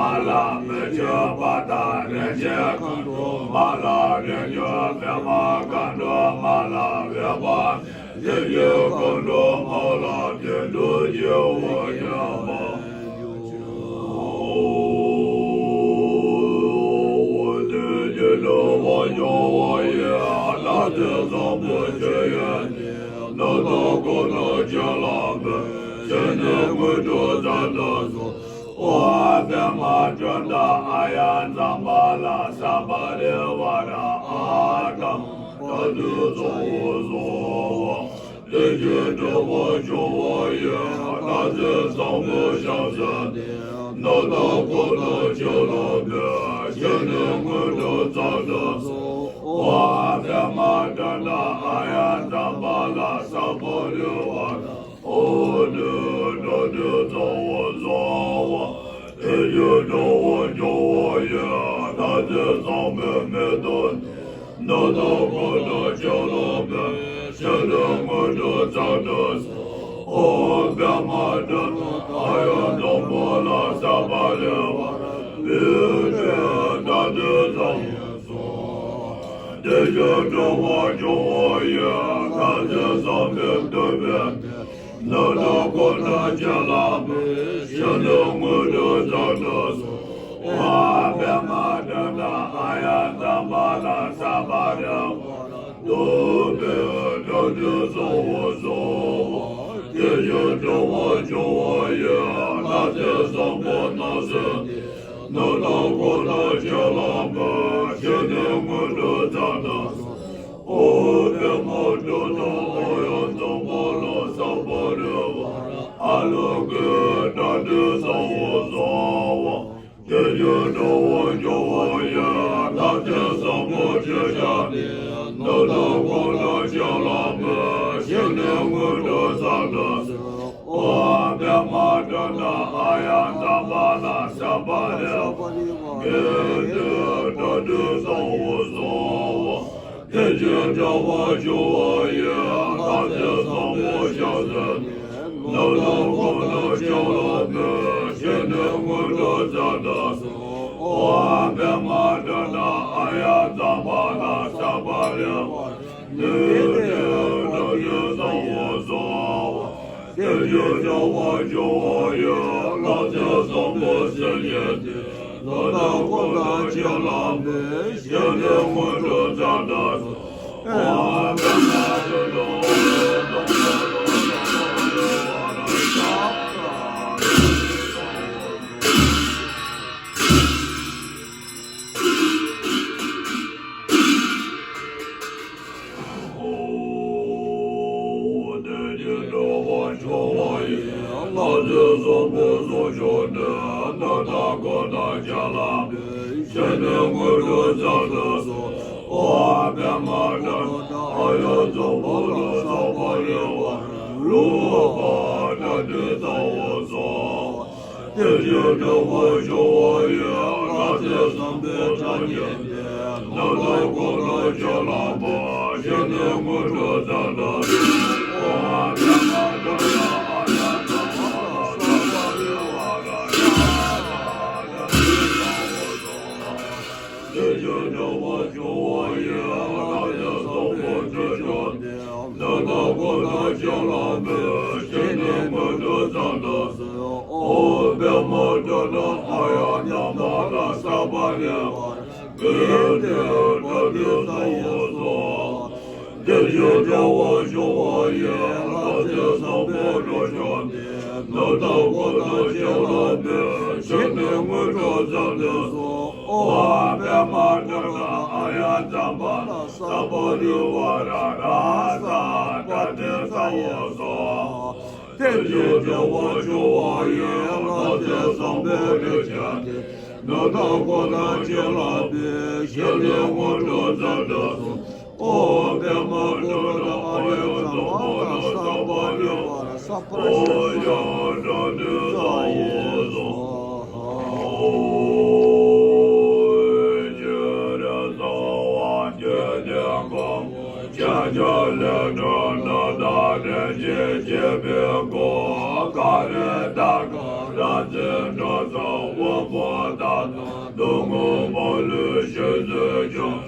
མ་ལ་མི་བསྐྱོད་པ་དང་། རིན་ཆེན་མཁའ་འགྲོ་མ་ལ་རིན་བསྐྱོད། པདྨ་མཁའ་འགྲོ་མ་ལ་འོད་དཔག་མེད། ཡེ་ཤེས་མཁའ་འགྲོ་མ་ལ་བདེ་འགྲོ་སྐྱེ་བོ་ཉམས་པ། དེ་ཡི་སྐྱེ་བོ་སྐྱོང་བ་ཡི། ལྷ་རྫས་བཟང་པོ་ཆོས་ཡོན་ཏན། སྣོད་དང་འཁོར་དང་བྱིན་རླབས་མེ། ཞིང་ནི་དངོས་གྲུབ་རྩ་དང་སོགས། འོ་པདྨ་དྲི་མེད་ཨཱརྱ་ཛམ་བྷ་ལ་སརྦ་རི་ཝཱ་ར་ཨ་ཏཾ་དྷཱ་ཏུ་ཙོ་བོ་སྭཱ་ཧཱ། དེ་བཞིན་དྲི་མེད་ཆུ་བོ་ཡི། ལྷ་རྫས་བཟང་པོ་ཞལ་ཟས་ནི། སྣོད་དང་འཁོར་དང་བྱིན་རླབས་མེ། ཞིང་ནི་དངོས་གྲུབ་རྩ་དང་སོགས། འོ་པདྨ་དྲི་མེད་ཨཱརྱ་ཛམ་བྷ་ལ་སརྦ་རི་ཝཱ་ར་ཨ་ཏཾ་དྷཱ་ཏུ་ཙོ་བོ་སྭཱ་ཧཱ། དེ་བཞིན་དྲི་མེད་ཆུ་བོ་ཡི། ལྷ་རྫས་བཟང་པོའི་མེ་ཏོག་ནི། སྣོད་དང་འཁོར་དང་བྱིན་རླབས་མེ། ཞིང་ནི་དངོས་གྲུབ་རྩ་དང་སོགས། འོ་པདྨ་དྲི་མེད་ཨཱརྱ་ཛམ་བྷ་ལ་སརྦ་རི་ཝཱ་ར་ཨ་ཏཾ་དྷཱ་ཏུ་ཙོ་བོ་སྭཱ་ཧཱ། དེ་བཞིན་དྲི་མེད་ཆུ་བོ་ཡི། ལྷ་རྫས་བཟང་པོའི་མེ་ཏོག་ནི། སྣོད་དང་འཁོར་དང་བྱིན་རླབས་མེ། ཞིང་ནི་དངོས་གྲུབ་རྩ་དང་སོགས། འོ་པདྨ་དྲི་མེད་ཨཱརྱ་ཛམ་བྷ་ལ་སརྦ་རི་ཝཱ་ར་ཨ་ཏཾ་དྷཱ་ཏུ་ཙོ་བོ་སྭཱ་ཧཱ། དེ་བཞིན་དྲི་མེད་ཆུ་བོ་ཡི། ལྷ་རྫས་བཟང་པོ་སྣང་སྲིད་ནི། སྣོད་དང་འཁོར་དང་བྱིན་རླབས་མེ། ཞིང་ནི་དངོས་གྲུབ་རྩ་དང་སོགས། འོ་པདྨ་དྲི་མེད་ཨཱརྱ་ཛམ་བྷ་ལ་སརྦ་རི་ཝཱ་ར་ཨཱ་ལོ་ཀེ་དྷཱ་ཏུ་ཙོ་བོ་སྭཱ་ཧཱ། དེ་བཞིན་དྲི་མེད་ཆུ་བོ་ཡི། ལྷ་རྫས་བཟང་པོ་ཁྲི་བྱང་ནི། སྣོད་དང་འཁོར་དང་བྱིན་རླབས་མེ། ཞིང་ནི་དངོས་གྲུབ་རྩ་དང་སོགས། འོ་པདྨ་དྲི་མེད་ཨཱརྱ་ཛམ་བྷ་ལ་སརྦ་རི་ཝཱ་ར་ཨ་ཏཾ་དྷཱ་ཏུ་ཙོ་བོ་སྭཱ་ཧཱ། དེ་བཞིན་དྲི་མེད་ཆུ་བོ་ཡི། ལྷ་རྫས་བཟང་པོ་ཞལ་ཟས་ནི། སྣོད་དང་འཁོར་དང་བྱིན་རླབས་མེ། ཞིང་ནི་དངོས་གྲུབ་རྩ་དང་སོགས། འོ་པདྨ་དྲི་མེད་ཨཱརྱ་ཛམ་བྷ་ལ་སརྦ་རི་ཝཱ་ར་ཨ་ཏཾ་དྷཱ་ཏུ་ཙོ་བོ་སྭཱ་ཧཱ། དེ་བཞིན་དྲི་མེད་ཆུ་བོ་ཡི། ལྷ་རྫས་བཟང་པོ་སྲིན་པོའི་གཏེར། སྣོད་དང་འཁོར་དང་བྱིན་རླབས་མེ། ཞིང་ནི་དངོས་གྲུབ་རྩ་དང་སོགས། འོ་པདྨ་དྲི་མེད་ཨཱརྱ་ཛམ་བྷ་ལ་སརྦ་རི་ཝཱ་ར་ཨ་ཏཾ་དྷཱ་ཏུ་ཙོ་བོ་སྭཱ་ཧཱ། འོ་དེ་བཞིན་དྲི་མེད་ཆུ་བོ་ཡི། ལྷ་རྫས་བཟང་པོ་གསུང་མཆོག་ནི། སྣོད་དང་འཁོར་དང་བྱིན་རླབས་མེ། ཞིང་ནི་དངོས་གྲུབ་རྩ་དང་སོགས། འོ་པདྨ་དྲི་མེད་ཨཱརྱ་ཛམ་བྷ་ལ་སརྦ་རི་ཝཱ་ར་རཱུ་པ་དྷཱ་ཏུ་ཙོ་བོ་སྭཱ་ཧཱ། དེ་བཞིན་དྲི་མེད་ཆུ་བོ་ཡི། ལྷ་རྫས་བཟང་པོའི་ཕྲ་རྒྱས་ནི། སྣོད་དང་འཁོར་དང་བྱིན་རླབས་མེ། ཞིང་ནི་དངོས་གྲུབ་རྩ་དང་སོགས། འོ་པདྨ་དྲི་མེད་ཨཱརྱ་ཛམ་བྷ་ལ་སརྦ་རི་ཝཱ་ར་ཡ་ཐཱ་དྷཱ་ཏུ་ཙོ་བོ་སྭཱ་ཧཱ། དེ་བཞིན་དྲི་མེད་ཆུ་བོ་ཡི། ལྷ་རྫས་བཟང་པོ་ཁྲི་བྱང་ནི། སྣོད་དང་འཁོར་དང་བྱིན་རླབས་མེ། ཞིང་ནི་དངོས་གྲུབ་རྩ་དང་སོགས། འོ་པདྨ་དྲི་མེད་ཨཱརྱ་ཛམ་བྷ་ལ་སརྦ་རི་ཝཱ་ར་ཨ་ཏཾ་དྷཱ་ཏུ་ཙོ་བོ་སྭཱ་ཧཱ། དེ་བཞིན་དྲི་མེད་ཆུ་བོ་ཡི། ལྷ་རྫས་བཟང་པོ་ཁྲི་བྱང་ནི། སྣོད་དང་འཁོར་དང་བྱིན་རླབས་མེ། ཞིང་ནི་དངོས་གྲུབ་རྩ་དང་སོགས། འོ་པདྨ་དྲི་མེད་ཨཱརྱ་ཛམ་བྷ་ལ་སརྦ་རི་ཝཱ་ར་རཱ་ཛ་དྷཱ་ཏུ་ཙོ་བོ་སྭཱ་ཧཱ། དེ་བཞིན་དྲི་མེད་ཆུ་བོ་ཡི། ལྷ་རྫས་བཟང་པོ་ཁྲི་བྱང་ནི། སྣོད་དང་འཁོར་དང་བྱིན་རླབས་མེ། ཞིང་ནི་དངོས་གྲུབ་རྩ་དང་སོགས། འོ་པདྨ་དྲི་མེད་ཨཱརྱ་ཛམ་བྷ་ལ་སརྦ་རི་ཝཱ་ར་ཨཱརྱ་དྷཱ་ཏུ་ཙོ་བོ་སྭཱ་ཧཱ། ཀ་རེ་ཏ་ཀ་ར་ཙི་འགྲོ་ཚོགས་དབང་པོ་དག་དང་སྡུག་བསྔལ་མ་ལུས་ཞི་བར་སྦྱོང་།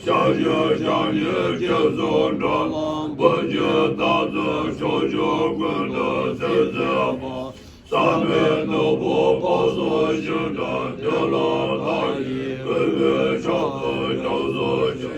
ཕྱག་རྒྱ་ཕྱག་ཉེ་སྐྱེ་ཚོགས་འགྲོ་ལམ་བུ་འཇིག་རྟག་ཏུ་ཕྱོགས་བཅུ་ཀུན་ཏུ་ཚེ་ཟད་པ། བསམ་པའི་ནོར་བུ་འཕགས་སོགས་ཞིང་དང་ཏེ་ལོ་མཐའ་ཡས་ཀུན་ལས་ཕྱག་ཏུ་ཕྱག་རྫོགས་ཆེ།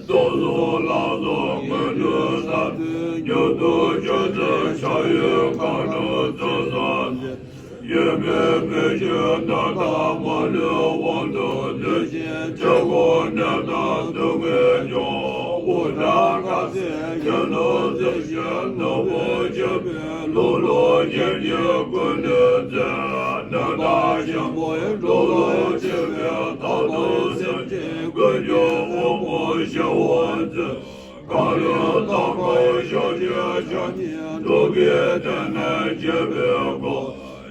རྡོ་རྫོགས་ལ་སོགས་ཀུན་ཏུ་བསམ་པའི་མྱུར་དུ་བྱོན་ཏེ་ཕྱག་གཡས་མཁའ་འགྲོ་ཚུལ་བཟང་འཛིན། གཡོན་པས་བོད་ཀྱི་མནའ་དང་མ་ལུས་དབང་དུ་སྡུད་ཅིང་། ཆོས་འཁོར་གནས་དང་སྡུག་བསྔལ་སྐྱོང་དབུ་སྐྲ་དཀར་གསལ་གྱེན་ལོག་མཛེས་ཤིང་ནོར་བུ་ཆེན་པོའི་ལྷུན་ལོག་གྱེན་གྱི་ཀུན་ནས་མཛེས། གནས་བདག་ཆེན་པོའི་འགྲོ་ལུགས་ཆེ་བའི་མཐའ་སྟོངས་སེམས་ཅན་ཀུན་གྱི་དབང་པོ་ཞི་བར་མཛད། གང་ལུས་ཐོག་མར་ཕྱག་རྒྱའི་ཕྱག་གཉིས་འགྲོ་བའི་དོན་ནི་བྱེད་པའི་སྒོ།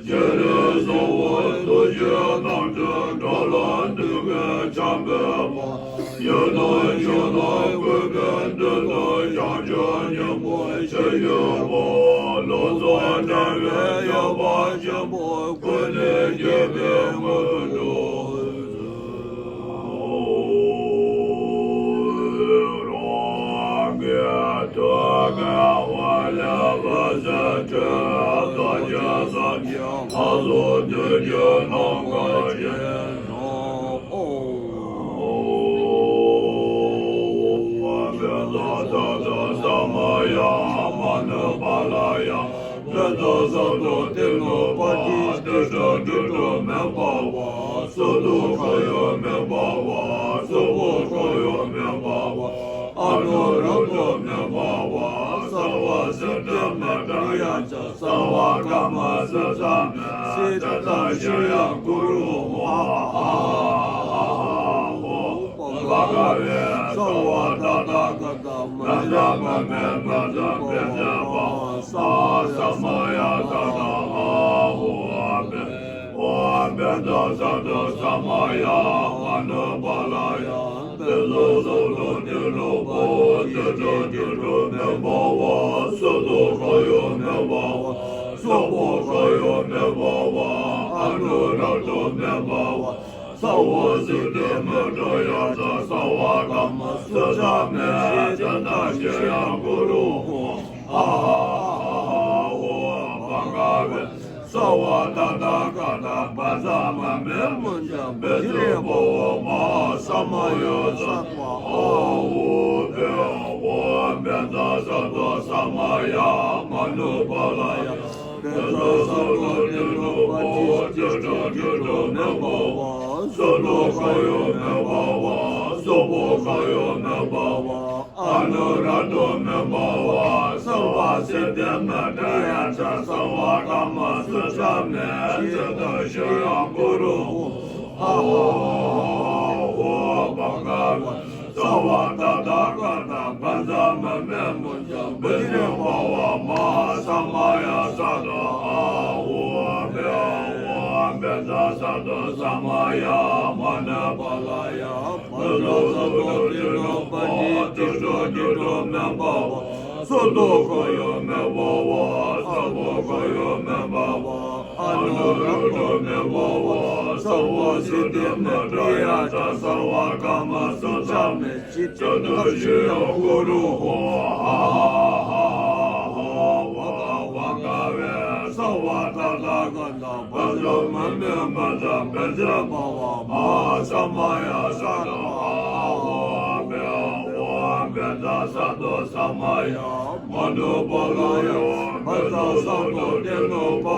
སྤྱན་རས་གཟིགས་དབང་ཐུགས་རྗེའི་རྣམ་འཕྲུལ་འགྲོ་ལ་འདུལ་བའི་འཆང་བའི་དཔལ། ཡུལ་དང་ཕྱོགས་དང་བཀོད་པའི་མདུན་དུ་བྱང་ཆུབ་སྙིང་པོ་ཆེ་ཞུ་བ། ལོ་ཙཱ་འདྲ་བའི་སྐྱོབ་པ་ཆེན་པོ་ཀུན་ནས་རྒྱལ་བའི་དངོས་གྲུབ། ཕན་ཚུན་བསམ་དོན་གཏི་མུག་པ་ཅི་སྟེ་སྒྲིབ་སྒྲིབ་མེད་པ་བ། སུ་དུ་ཁ་ཡོད་མེད་པ་བ། སུ་བོ་ཁ་ཡོད་མེད་པ་བ། ཨ་ནུ་རབ་ཏུ་མེད་པ་བ། སརྦ་སིདྡྷི་མ་ཏྲ་ཡ་ཙྪ། སརྦ་ཀརྨ་སུ་ཙ་མེ། སིདྡྷ་ཤྲི་ཡ་གུ་རུ་ཧོ། ཨ་ཧ་ཧ་ཧ་ཧ་ཧོ། བྷ་ག་བེ། སརྦ་ཏ་ཐཱ་ག་ཏ་བཛྲ་བྷ་མེ། བཛྲ་བྷ་མེ། བཛྲ་བྷ་མ་ཡ་ས་ཏྭ། ཨ་ཧོ། ཨ་བྷེ། ཨོཾ་བྷེ་ཏ་ས་ཏྭ་ས་མ་ཡ་མ་ནུ་པཱ་ལ་ཡ། བྷེ་ཛ་སོ་ཏོ་ཏེ་ནོ་པ་ཏེ་ཏོ་ཏེ་ཏོ་མེ་བྷ་ཝ། སོ་ཏོ་ཁ་ཡོ་མེ་བྷ་ཝ། སོ་བོ་ཁ་ཡོ་མེ་བྷ་ཝ། ཨ་ནུ་ར་ཏོ་མེ་བྷ་ཝ། སརྦ་སིདྡྷི་མ་ཏྲ་ཡ་ཙྪ། སརྦ་ཀརྨ་སུ་ཙ་མེ། སིདྡྷ་ཤྲི་ཡ་གུ་རུ་ཧོ། ཨ་ཧ་ཧ་ཧ་ཧོ། བྷ་ག་བེ། སརྦ་ཏ་ཐཱ་ག་ཏ་བཛྲ་བྷ་མེ། མུཉྩ་བཛྲ་བྷ་ཝ་མ་ཧཱ་ས་མ་ཡ་སརྦ། ཨ་ཧོ། བྷེ་ཨོཾ་བྷེ་ཏ་ས་ཏྭ་ས་མ་ཡ་མ་ནུ་པཱ་ལ་ཡ། བྷེ་ཛ་སོ་ཏོ་ཏེ་ནོ་པ་ཏེ་ཏོ་ཏེ་ཏོ་མེ་བྷ་ཝ། སོ་ཏོ་ཁ་ཡོ་མེ་བྷ་ཝ། སོ་བོ་ཁ་ཡོ་མེ་བྷ་ཝ། ཨ་ནུ་ར་ཏོ་མེ་བྷ་ཝ། སརྦ་སིདྡྷི་མ་ཏྲ་ཡ་ཙྪ། སརྦ་ཀརྨ་སུ་ཙ་མེ། སིདྡྷ་ཤྲི་ཡ་གུ་རུ་ཧོ། ཨ་ཧ་ཧ་ཧ་ཧོ། བྷ་ག་བེ། སརྦ་ཏ་ཐཱ་ག་ཏ་བཛྲ་བྷ་མེ། མུཉྩ་བཛྲ་བྷ་ཝ་མ་ཧཱ་ས་མ་ཡ་སརྦ། ཨ་ཧོ། བྷེ་ཨོཾ་བྷེ་ཏ་ས་ཏྭ་ས་མ་ཡ་མ་ནུ་པཱ་ལ་ཡ། བྷེ་ཛ་སོ་ཏོ་ཏེ་ནོ་པ་ཏེ་ཏོ་ཏེ་ཏོ་མེ་བྷ་ཝ། སོ་ཏོ་ཁ་ཡོ་མེ་བྷ་ཝ། སོ་བོ་ཁ་ཡོ་མེ་བྷ་ཝ། ཨ་ནུ་ར་ཏོ་མེ་བྷ་ཝ། སརྦ་སིདྡྷི་མ་ཏྲ་ཡ་ཙྪ། སརྦ་ཀརྨ་སུ་ཙ་མེ། སིདྡྷ་ཤྲི་ཡ་གུ་རུ་ཧོ། ཨ་ཧ་ཧ་ཧ་ཧོ། བྷ་ག་བྷ་ག་བེ། སརྦ་ཏ་ཐཱ་ག་ཏ་བཛྲ་བྷ་མེ། མུཉྩ་བཛྲ་བྷ་ཝ་མ་ཧཱ་ས་མ་ཡ་སརྦ། ཨ་ཧོ། བྷེ་ཨོཾ་བྷེ་ཏ་ས་ཏྭ་ས་མ་ཡ་མ་ནུ་པཱ་ལ་ཡ། བྷེ་ཛ་སོ་ཏོ་ཏེ་ནོ་པ་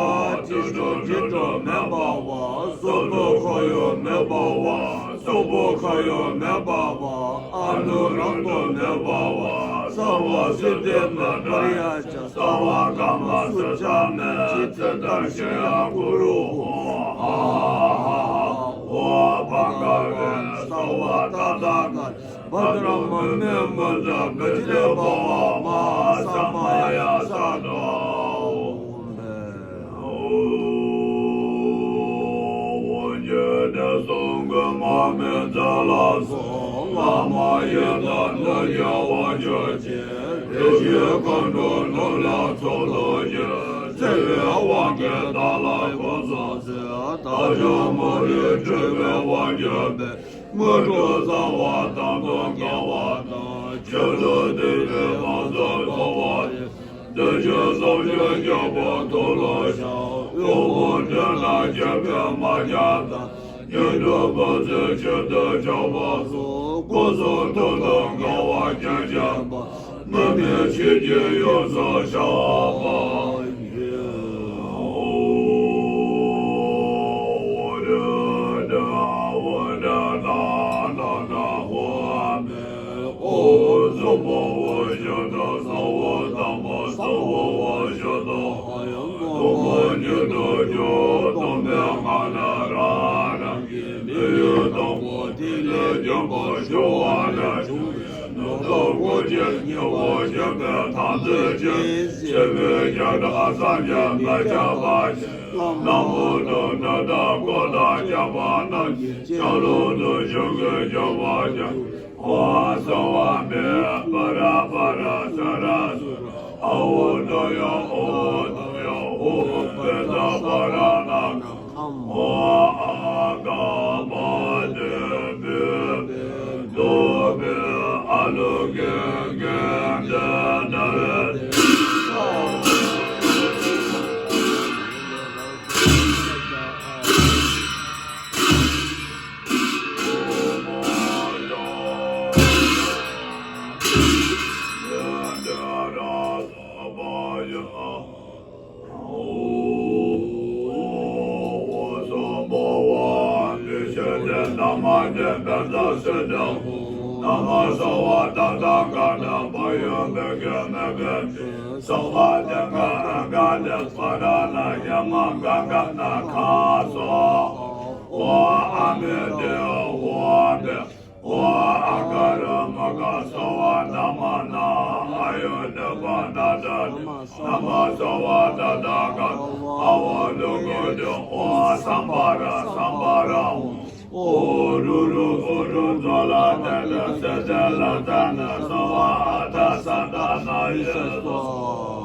ཏེ་ཏོ་ཏེ་ཏོ་མེ་བྷ་ཝ། སོ་ཏོ་ཁ་ཡོ་མེ་བྷ་ཝ། སོ་བོ་ཁ་ཡོ་མེ་བྷ་ཝ། ཨ་ནུ་ར་ཏོ་མེ་བྷ་ཝ། སརྦ་སིདྡྷི་མ་ཏྲ་ཡ་ཙྪ། སརྦ་ཀརྨ་སུ་ཙ་མེ། སིདྡྷ་ཤྲི་ཡ་གུ་རུ་ཧོ། ཨ་ཧ་ཧ་ཧ་ཧོ། བྷ་ག་བེ། སརྦ་ཏ་ཐཱ་ག་ཏ་བཛྲ་བྷ་མེ། མུཉྩ་བཛྲ་བྷ་ཝ་མ་ཧཱ་ས་མ་ཡ་སརྦ། ཨོཾ་བྷེ། ཨོཾ་ཇི་བདེ་སྲུང་གི་མ་མོའི་ཚལ་ལ་སོགས། བླ་མ་ཡི་དམ་ནོར་རྒྱས་དབང་ཕྱུག་ཆེ། རིགས་བཞིའི་མཁའ་འགྲོ་ནོར་ལྷ་ཚོགས་རྡོ་རྗེ། བརྩེ་བའི་ ལྕགས་མོ་རི་ཁྲོད་པའི་དབང་གྱུར་པའི། དངོས་གྲུབ་གསང་བ་དང་དུ་འགལ་བ་དང་། ཆོས་ལུགས་འདུས་པའི་ལམ་དུ་ལྷུང་བ་ཡི། བདུད་ཀྱི་སྲོག་གཅོད་རྒྱལ་པོ་ཐུགས་ལ་ཤར། དབུལ་པོ་འདྲེ་ནག་བཅས་པའི་དམག་རྒྱགས་དང་། སྙིགས་དུས་འབད་རྩོལ་ཆོས་སྡུད་ཆགས་པ་སོགས། སྐུ་གསུང་ཐུགས་དང་འགལ་བ་རྐྱང་རྐྱང་པ། དམག་མི་ཆོས་ཀྱི་ཡུལ་སུ་ཤར་བ་ཡི། ཨོ་རྒྱལ་བ་རྒྱལ་བ་རྒྱལ་བ་རྒྱལ་བ། ཨོ་གཙོ་བོ་འོད་ཞུ་དང་གསང་བ་དམ་པ་གསང་བ་འོད་ཞུ་དང་། ཐུན་མོང་ཉིད་དུ་གྱུར་སྟོང་པའི་ངང་ལས་རང་རང་གི་མི་ཡུལ་དང་པོ་ཐིག་ལེ་ཆེན་པོ་ཞུགས་པ་ལས་བྱུང་བའི་ནུབ་ཏུ་སྐུ་སྐྱེ་སྙིང་པོ་བཞེངས་པའི་དམ་རྫས་ཀྱིས་སྐྱེ་བོའི་བྱེ་བྲག་སངས་རྒྱས་མི་ཁྱབ་པ་ཞིག་གླང་པོ་དང་འདྲ་དག་གོ་དང་ཁྱབ་པ་རྣམས་ཀྱི་ཆ་ལུགས་སུ་བྱུང་གི་འབྱུང་བ་ཀྱང་། ཨོ་གསང་བ་མེ་པ་ར་པ་ར་ས་ར་སུ་ར། ཨ་འོ་ཏོ་ཡ་ཨོ་ཏོ་ཡ་ཨོ་པེ་ཏ་པ་ར་ན་ཁ་ཨོ་ཨ་ག་མ་དེ་བེ་བེ་དོ་བེ་ཨ་ལུ་གེ་གེ་དེ་ན་རེ། ཨོ་ཨ་མེ་དེ་ཨོ་ཨ་མེ། ཨོ་ཨ་ག་རུ་མ་ག་སོ་བ་ན་མ་ན། ཨ་ཡོ་ནི་བ་ན་ད་ནི་ན་མ་སོ་བ་ད་ད་ག་ཨ་འོ་ལུ་གུ་དུ་ཨོ་སམ་བ་ར་སམ་བ་ར་ཨོ། ཨོ་རུ་རུ་ཨོ་རུ་ཛོ་ལ་ད་ད་ས་ད་ལ་ད་ན་སོ་བ་ཨ་ད་ས་ད་ན་ཡེ་སོ།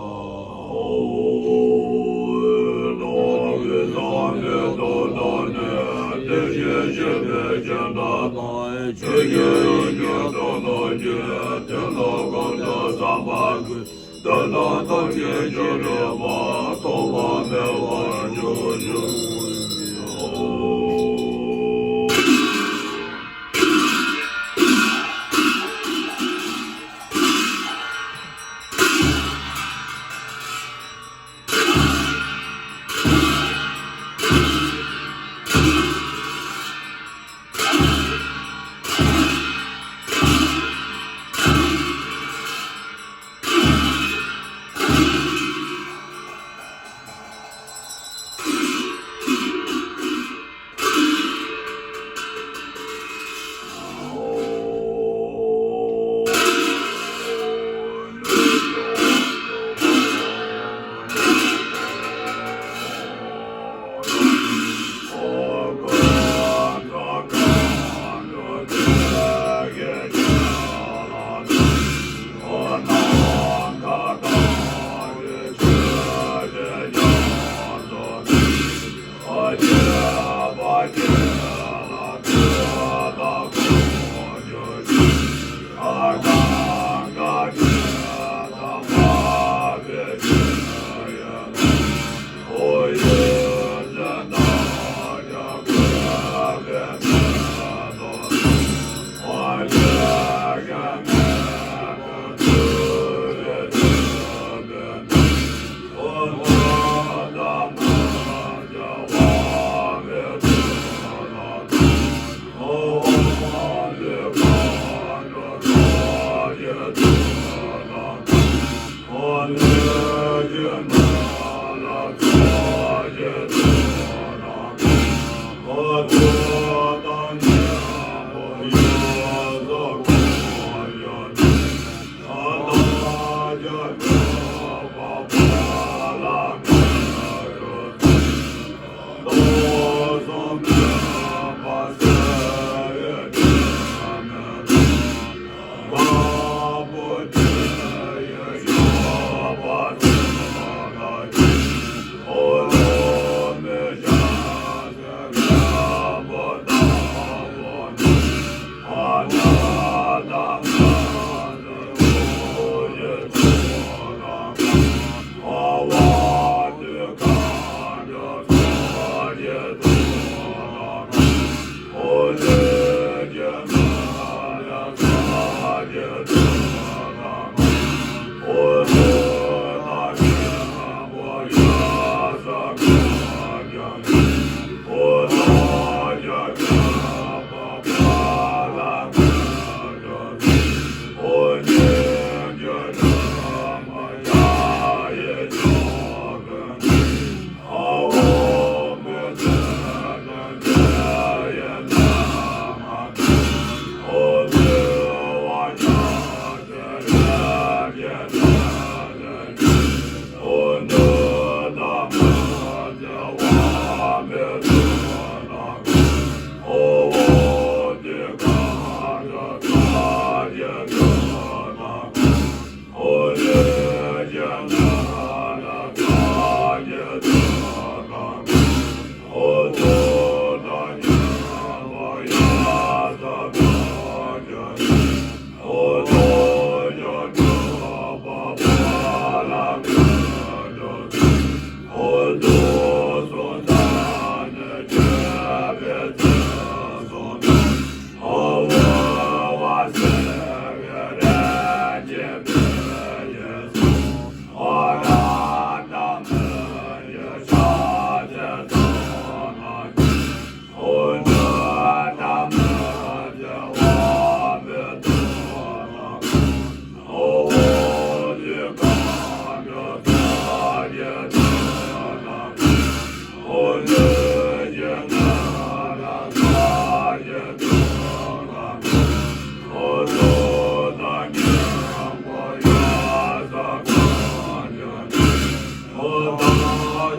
ས་བོན་ལྔ་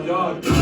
བརྒྱ་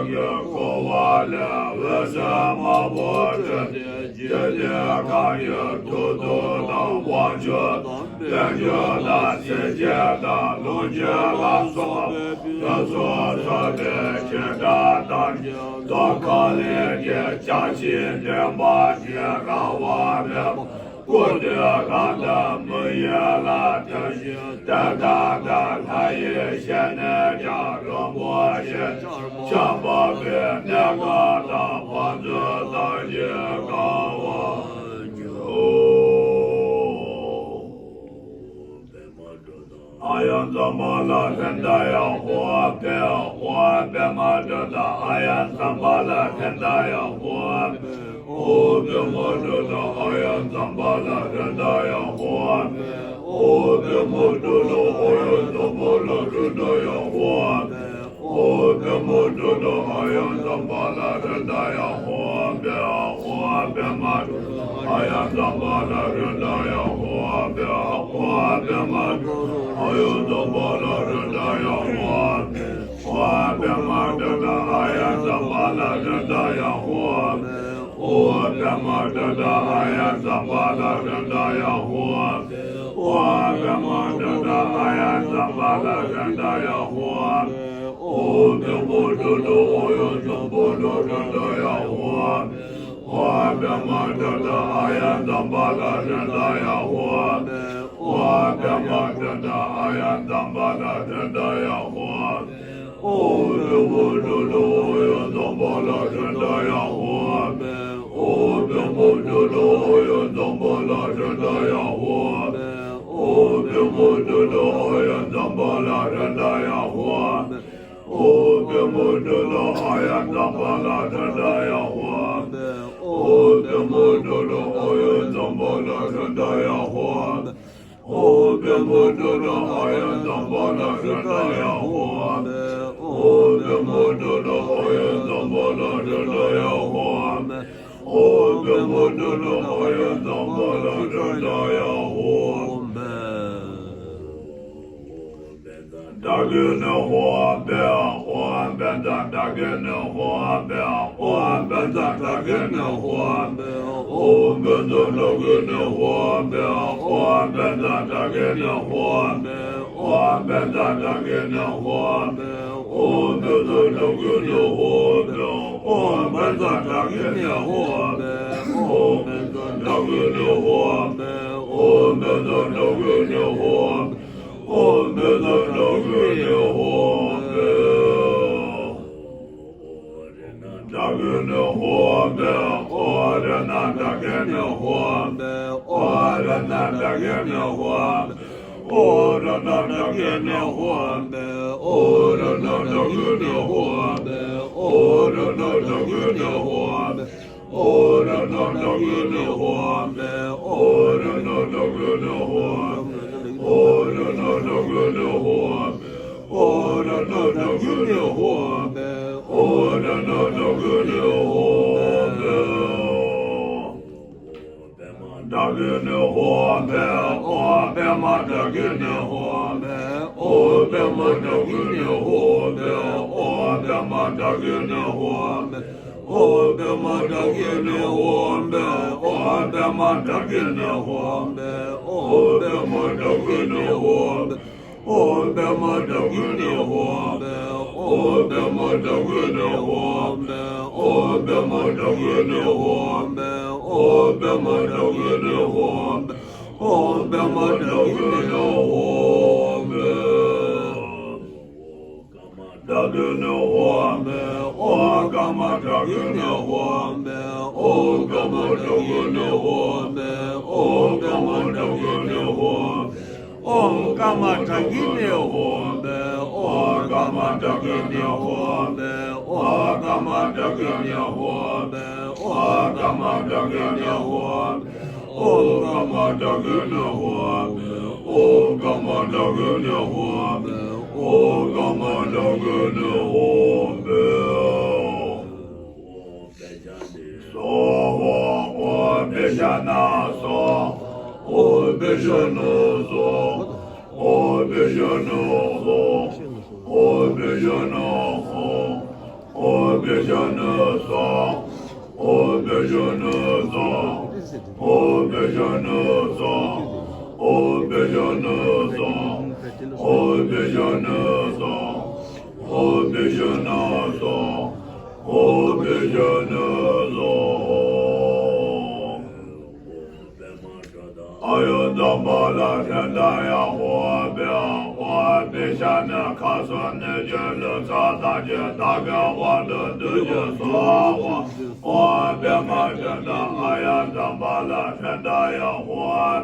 གི་འཁོར་བ་ལས་འོད་ཟེར་དམར་པོ་འཕྲོས་ཏེ། འཇིག་རྟེན་གང་ཡོད་མཐུ་སྟོབས་དང་དབང་ཕྱུག་དང་དཔལ་འབྱོར་དང་སྲས་བཅས་དང་ལོངས་སྤྱོད་ལ་སོགས་པའི་ཕུན་སུམ་ཚོགས་པའི་བྱེ་བྲག་ཐམས་ཅད་རྫོགས་ཁམས་ལས་ཀྱི་བྱ་བྱེད་བདེན་པ་ཞེས་རང་དབང་མེད་པ། སྐུ་དེ་རང་དང་མི་ཡུལ་ལ་ཐིམ་ཞིང་དེ་དག་དང་ལྷ་ཡི་ཞལ་ནས་ཀྱང་རིན་པོ་ཆེ་ཆར་འབབ་པའི་གནས་སྐབས་དང་བང་མཛོད་དང་ཞིང་གང་བར་འགྱུར། ཨཱ་ཡ་ཛམ་བྷ་ལ་ཧྲཱིཿདཱ་ཡ་ཧོཿ་ཕཊ། ཨོཾ་པདྨ་ཏྲི་ཏ་ཨཱ་ཡ་ཛམ་བྷ་ལ་ཧྲཱིཿདཱ་ཡ་ཧོཿ་ཕཊ། ཨོཾ་པདྨ་ཏྲི་ཏ་ཨཱ་ཡ་ཛམ་བྷ་ལ་ཧྲཱིཿདཱ་ཡ་ཧོཿ་ཕཊ། ཨོཾ་པདྨ་ཏྲི་ཏ་ཨཱ་ཡ་ཛམ་བྷ་ལ་ཧྲཱིཿདཱ་ཡ་ཧོཿ་ཕཊ། ཨོཾ་པདྨ་ཏྲི་ཏ་ཨཱ་ཡ་ཛམ་བྷ་ལ་ཧྲཱིཿདཱ་ཡ་ཧོཿ་ཕཊ། ཨོཾ་པདྨ་ཨཱ་ཡ་ཛམ་བྷ་ལ་ཧྲཱིཿདཱ་ཡ་ཧོཿ་ཕཊ། ཨོཾ་པདྨ་ཨཱ་ཡ་ཛམ་བྷ་ལ་ཧྲཱིཿདཱ་ཡ་ཧོཿ་ཕཊ། ཨོཾ་པདྨ་ཏྲི་ཏ་ཨཱ་ཡ་ཛམ་བྷ་ལ་ཧྲཱིཿདཱ་ཡ་ཧོཿ་ཕཊ། ཨོཾ་པདྨ་ཏྲི་ཏ་ཨཱ་ཡ་ཛམ་བྷ་ལ་ཧྲཱིཿདཱ་ཡ་ཧོཿ་ཕཊ། ཨོཾ་པདྨ་ཏྲི་ཏ་ཨཱ་ཡ་ཛམ་བྷ་ལ་ཧྲཱིཿདཱ་ཡ་ཧོཿ་ཕཊ། ཨོཾ་པདྨ་ཏྲི་ཏ་ཨཱ་ཡ་ཛམ་བྷ་ལ་ཧྲཱིཿདཱ་ཡ་ཧོཿ་ཕཊ། ཨོཾ་པདྨ་ཏྲི་ཏ་ཨཱ་ཡ་ཛམ་བྷ་ལ་ཧྲཱིཿདཱ་ཡ་ཧོཿ་ཕཊ། ཨོཾ་པདྨ་ཏྲི་ཏ་ཨཱ་ཡ་ཛམ་བྷ་ལ་ཧྲཱིཿདཱ་ཡ་ཧོཿ་ཕཊ། ཨོཾ་པདྨ་ཏྲི་ཏ་ཨཱ་ཡ་ཛམ་བྷ་ལ་ཧྲཱིཿདཱ་ཡ་ཧོཿ་ཕཊ། ཨོཾ་པདྨ་ཏྲི་ཏ་ཨཱ་ཡ་ཛམ་བྷ་ལ་ཧྲཱིཿདཱ་ཡ་ཧོཿ་ཕཊ། ཨོཾ་པདྨ་ཏྲི་ཏ་ཨཱ་ཡ་ཛམ་བྷ་ལ་ཧྲཱིཿདཱ་ཡ་ཧོཿ་ཕཊ། ཨོཾ་པདྨ་ཏྲི་ཏ་ཨཱ་ཡ་ཛམ་བྷ་ལ་ཧྲཱིཿདཱ་ཡ་ཧོཿ་ཕཊ། ཨོཾ་པདྨ་ཏྲི་ཏ་ཨཱ་ཡ་ཛམ་བྷ་ལ་ཧྲཱིཿདཱ་ཡ་ཧོཿ་ཕཊ། ཨོཾ་པདྨ་ཏྲི་ཏ་ཨཱ་ཡ་ཛམ་བྷ་ལ་ཧྲཱིཿདཱ་ཡ་ཧོཿ་ཕཊ། ཨོཾ་པདྨ་ཏྲི་ཏ་ཨཱ་ཡ་ཛམ་བྷ་ལ་ཧྲཱིཿདཱ་ཡ་ཧོཿ་ཕཊ། ཨོཾ་པདྨ་ཏྲི་ཏ་ཨཱ་ཡ་ཛམ་བྷ་ལ་ཧྲཱིཿདཱ་ཡ་ཧོཿ་ ཏྲ་གི་ནི་ཧོ་བེ། ཨོཾ་བཛྲ་ཏྲ་གི་ནི་ཧོ་བེ། ཨོཾ་བཛྲ་ཏྲ་གི་ནི་ཧོ་བེ། ཨོཾ་བཛྲ་ཏྲ་གི་ནི་ཧོ་བེ། ཨོཾ་བཛྲ་ཏྲ་གི་ནི་ཧོ་བེ། ཨོཾ་བཛྲ་ཏྲ་གི་ནི་ཧོ་བེ། ཨོཾ་བཛྲ་ཏྲ་གི་ནི་ཧོ་བེ། ཨོཾ་བཛྲ་ཏྲ་གི་ནི་ཧོ་བེ། ཨོཾ་བཛྲ་ཏྲ་གི་ནི་ཧོ་བེ། ཨོཾ་བཛྲ་ཏྲ་གི་ནི་ཧོ་བེ། ཨོཾ་བཛྲ་ཏྲ་གི་ནི་ཧོ་བེ། ཏྲ་གི་ནི་ཧོ་བེ། ཨོ་རཏྣ་ཏྲ་གི་ནི་ཧོ་བེ། ཨོ་རཏྣ་ཏྲ་གི་ནི་ཧོ་བེ། ཨོ་རཏྣ་ཏྲ་གི་ནི་ཧོ་བེ། ཨོ་རཏྣ་ཏྲ་གི་ནི་ཧོ་བེ། ཨོ་རཏྣ་ཏྲ་གི་ནི་ཧོ་བེ། ཨོ་རཏྣ་ཏྲ་གི་ནི་ཧོ་བེ། ཨོ་རཏྣ་ཏྲ་གི་ནི་ཧོ་བེ། ཨོ་རཏྣ་ཏྲ་གི་ནི་ཧོ་བེ། ཨོ་རཏྣ་ཏྲ་གི་ནི་ཧོ་བེ། ཨོ་རཏྣ་ཏྲ་གི་ནི་ཧོ་བེ། པདྨ་ཏྲ་གི་ནི་ཧོ་བེ། ཨོ་པདྨ་ཏྲ་གི་ནི་ཧོ་བེ། ཨོ་པདྨ་ཏྲ་གི་ནི་ཧོ་བེ། ཨོ་པདྨ་ཏྲ་གི་ནི་ཧོ་བེ། ཨོ་པདྨ་ཏྲ་གི་ནི་ཧོ་བེ། ཨོ་པདྨ་ཏྲ་གི་ནི་ཧོ་བེ། ཨོ་པདྨ་ཏྲ་གི་ནི་ཧོ་བེ། ཨོ་པདྨ་ཏྲ་གི་ནི་ཧོ་བེ། ཨོ་པདྨ་ཏྲ་གི་ནི་ཧོ་བེ། ཨོ་པདྨ་ཏྲ་གི་ནི་ཧོ་བེ། ཨོ་པདྨ་ཏྲ་གི་ནི་ཧོ་བེ། ཨོ་པདྨ་ཏྲ་གི་ནི་ཧོ་བེ། ཏྲ་གི་ནི་ཧོ་བེ། ཨོ་ཀརྨ་ཏྲ་གི་ནི་ཧོ་བེ། ཨོ་ཀརྨ་ཏྲ་གི་ནི་ཧོ་བེ། ཨོ་ཀརྨ་ཏྲ་གི་ནི་ཧོ་བེ། ཨོ་ཀརྨ་ཏྲ་གི་ནི་ཧོ་བེ། ཨོ་ཀརྨ་ཏྲ་གི་ནི་ཧོ་བེ། ཨོ་ཀརྨ་ཏྲ་གི་ནི་ཧོ་བེ། ཨོ་ཀརྨ་ཏྲ་གི་ནི་ཧོ་བེ། ཨོ་ཀརྨ་ཏྲ་གི་ནི་ཧོ་བེ། ཨོ་ཀརྨ་ཏྲ་གི་ནི་ཧོ་བེ། ཨོ་ཀརྨ་ཏྲ་གི་ནི་ཧོ་བེ། སྭཱ་ཧཱ། ཨོ་བེ་ཤ་ན་སྭཱ་ཧཱ། ཨོ་བེ་ཤ་ན་སྭཱ་ཧཱ། ཨོ་བེ་ཤ་ན་སྭཱ་ཧཱ། ཨོ་བེ་ཤ་ན་སྭཱ་ཧཱ། ཨོ་བེ་ཤ་ན་སྭཱ་ཧཱ། ཨོ་བེ་ཤ་ན་སྭཱ་ཧཱ། ཨོ་བེ་ཤ་ན་སྭཱ་ཧཱ། ཨོ་བེ་ཤ་ན་སྭཱ་ཧཱ། ཨོ་བེ་ཤ་ན་སྭཱ་ཧཱ། ཨོ་བེ་ཤ་ན་སྭཱ་ཧཱ། ཨོ་བེ་ཤ་ན་སྭཱ་ཧཱ། ཨ་ཡ་ཛམྦྷ་ལ་དྷན་དཱ་ཡ་ཧོ་བེ། ཨོ་བེ་ཤ་ནི་ཁ་ཚུར་ནི་ཅི་ལུ་ཚ་ད་ཅི་ད་གི་དབང་དུ་འདུ་ཅི་སྭཱ་ཧཱ། ཨོ་བེ་མ་དྷན་དཱ་ཨ་ཡ་ཛམྦྷ་ལ་དྷན་དཱ་ཡ་ཧོ་བེ།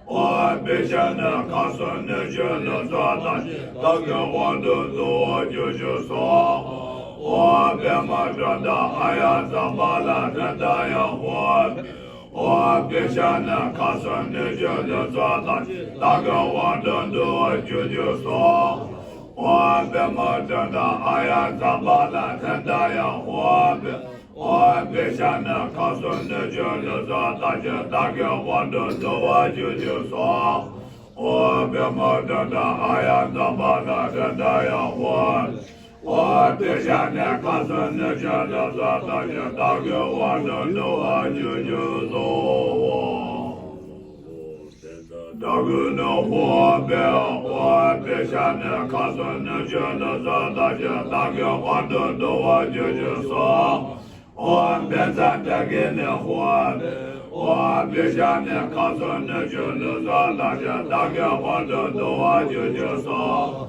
ཨོ་བེ་ཤ་ནི་ཁ་ཚུར་ནི་ཅི་ལུ་ཚ་ད་ཅི་ད་གི་དབང་དུ་འདུ་བ་གྱུར་ཅི་སྭཱ་ཧཱ། ཨོ་བེ་མ་དྷན་དཱ་ཨ་ཡ་ཛམྦྷ་ལ་དྷན་དཱ་ཡ་ཧོ་བེ། ཨོ་བེ་ཤ་ནི་ཁ་ཚུར་ནི་ཅི་ལུ་ཚ་ད་ཅི་ད་གི་དབང་དུ་འདུ་བ་གྱུར་ཅི་སྭཱ་ཧཱ། ཨོ་བེ་མ་དྷན་དཱ་ཨ་ཡ་ཛམྦྷ་ལ་དྷན་དཱ་ཡ་ཧོ་བེ། ཨོ་བེ་ཤ་ནི་ཁ་ཚུར་ནི་ཅི་ལུ་ཚ་ད་ཅི་ད་གི་དབང་དུ་འདུ་བ་གྱུར་ཅི་སྭཱ་ཧཱ། ཨོ་བེ་མ་དྷན་དཱ་ཨ་ཡ་ཛམྦྷ་ལ་དྷན་དཱ་ཡ་ཧོ་བེ། ཨོ་བེ་ཤ་ནི་ཁ་ཚུར་ནི་ཅི་ལུ་ཚ་ད་ཅི་ད་གི་དབང་དུ་འདུ་བ་གྱུར་ཅི་སྭཱ་ཧཱ། ཏྲ་གི་ནི་ཧོ་བེ། ཨོ་བེ་ཤ་ནི་ཁ་ཚུར་ནི་ཅི་ལུ་ཚ་ད་ཅི་ད་གི་དབང་དུ་འདུ་བ་གྱུར་ཅི་སྭཱ་ཧཱ། ཨོ་བཛྲ་ཏྲ་གི་ནི་ཧོ་བེ། ཨོ་བེ་ཤ་ནི་ཁ་ཚུར་ནི་ཅི་ལུ་ཚ་ད་ཅི་ད་གི་དབང་དུ་འདུ་བ་གྱུར་ཅི་སྭཱ་ཧཱ།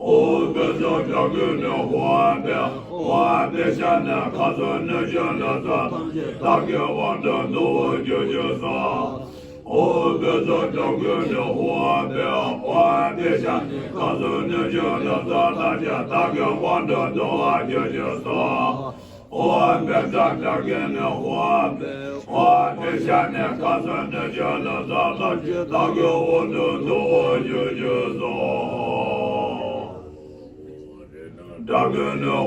ཨོ་བཛྲ་ཏྲ་གི་ནི་ཧོ་བེ། ཨོ་བེ་ཤ་ནི་ཁ་ཚུར་ནི་ཅི་ལུ་ཚ་ད་ཅི་ད་གི་དབང་དུ་འདུ་བ་གྱུར་ཅི་སྭཱ་ཧཱ། ཨོ་བཛྲ་ཏྲ་གི་ནི་ཧོ་བེ། ཨོ་བེ་ཤ་ནི་ཁ་ཚུར་ནི་ཅི་ལུ་ཚ་ད་ཅི་ད་གི་དབང་དུ་འདུ་བ་གྱུར་ཅི་སྭཱ་ཧཱ། ཨོ་བཛྲ་ཏྲ་གི་ནི་ཧོ་བེ། ཨོ་བེ་ཤ་ནི་ཁ་ཚུར་ནི་ཅི་ལུ་ཚ་ད་ཅི་ད་གི་དབང་དུ་འདུ་བ་གྱུར་ཅི་སྭཱ་ཧཱ། ཏྲ་གི་ནི་ཧོ་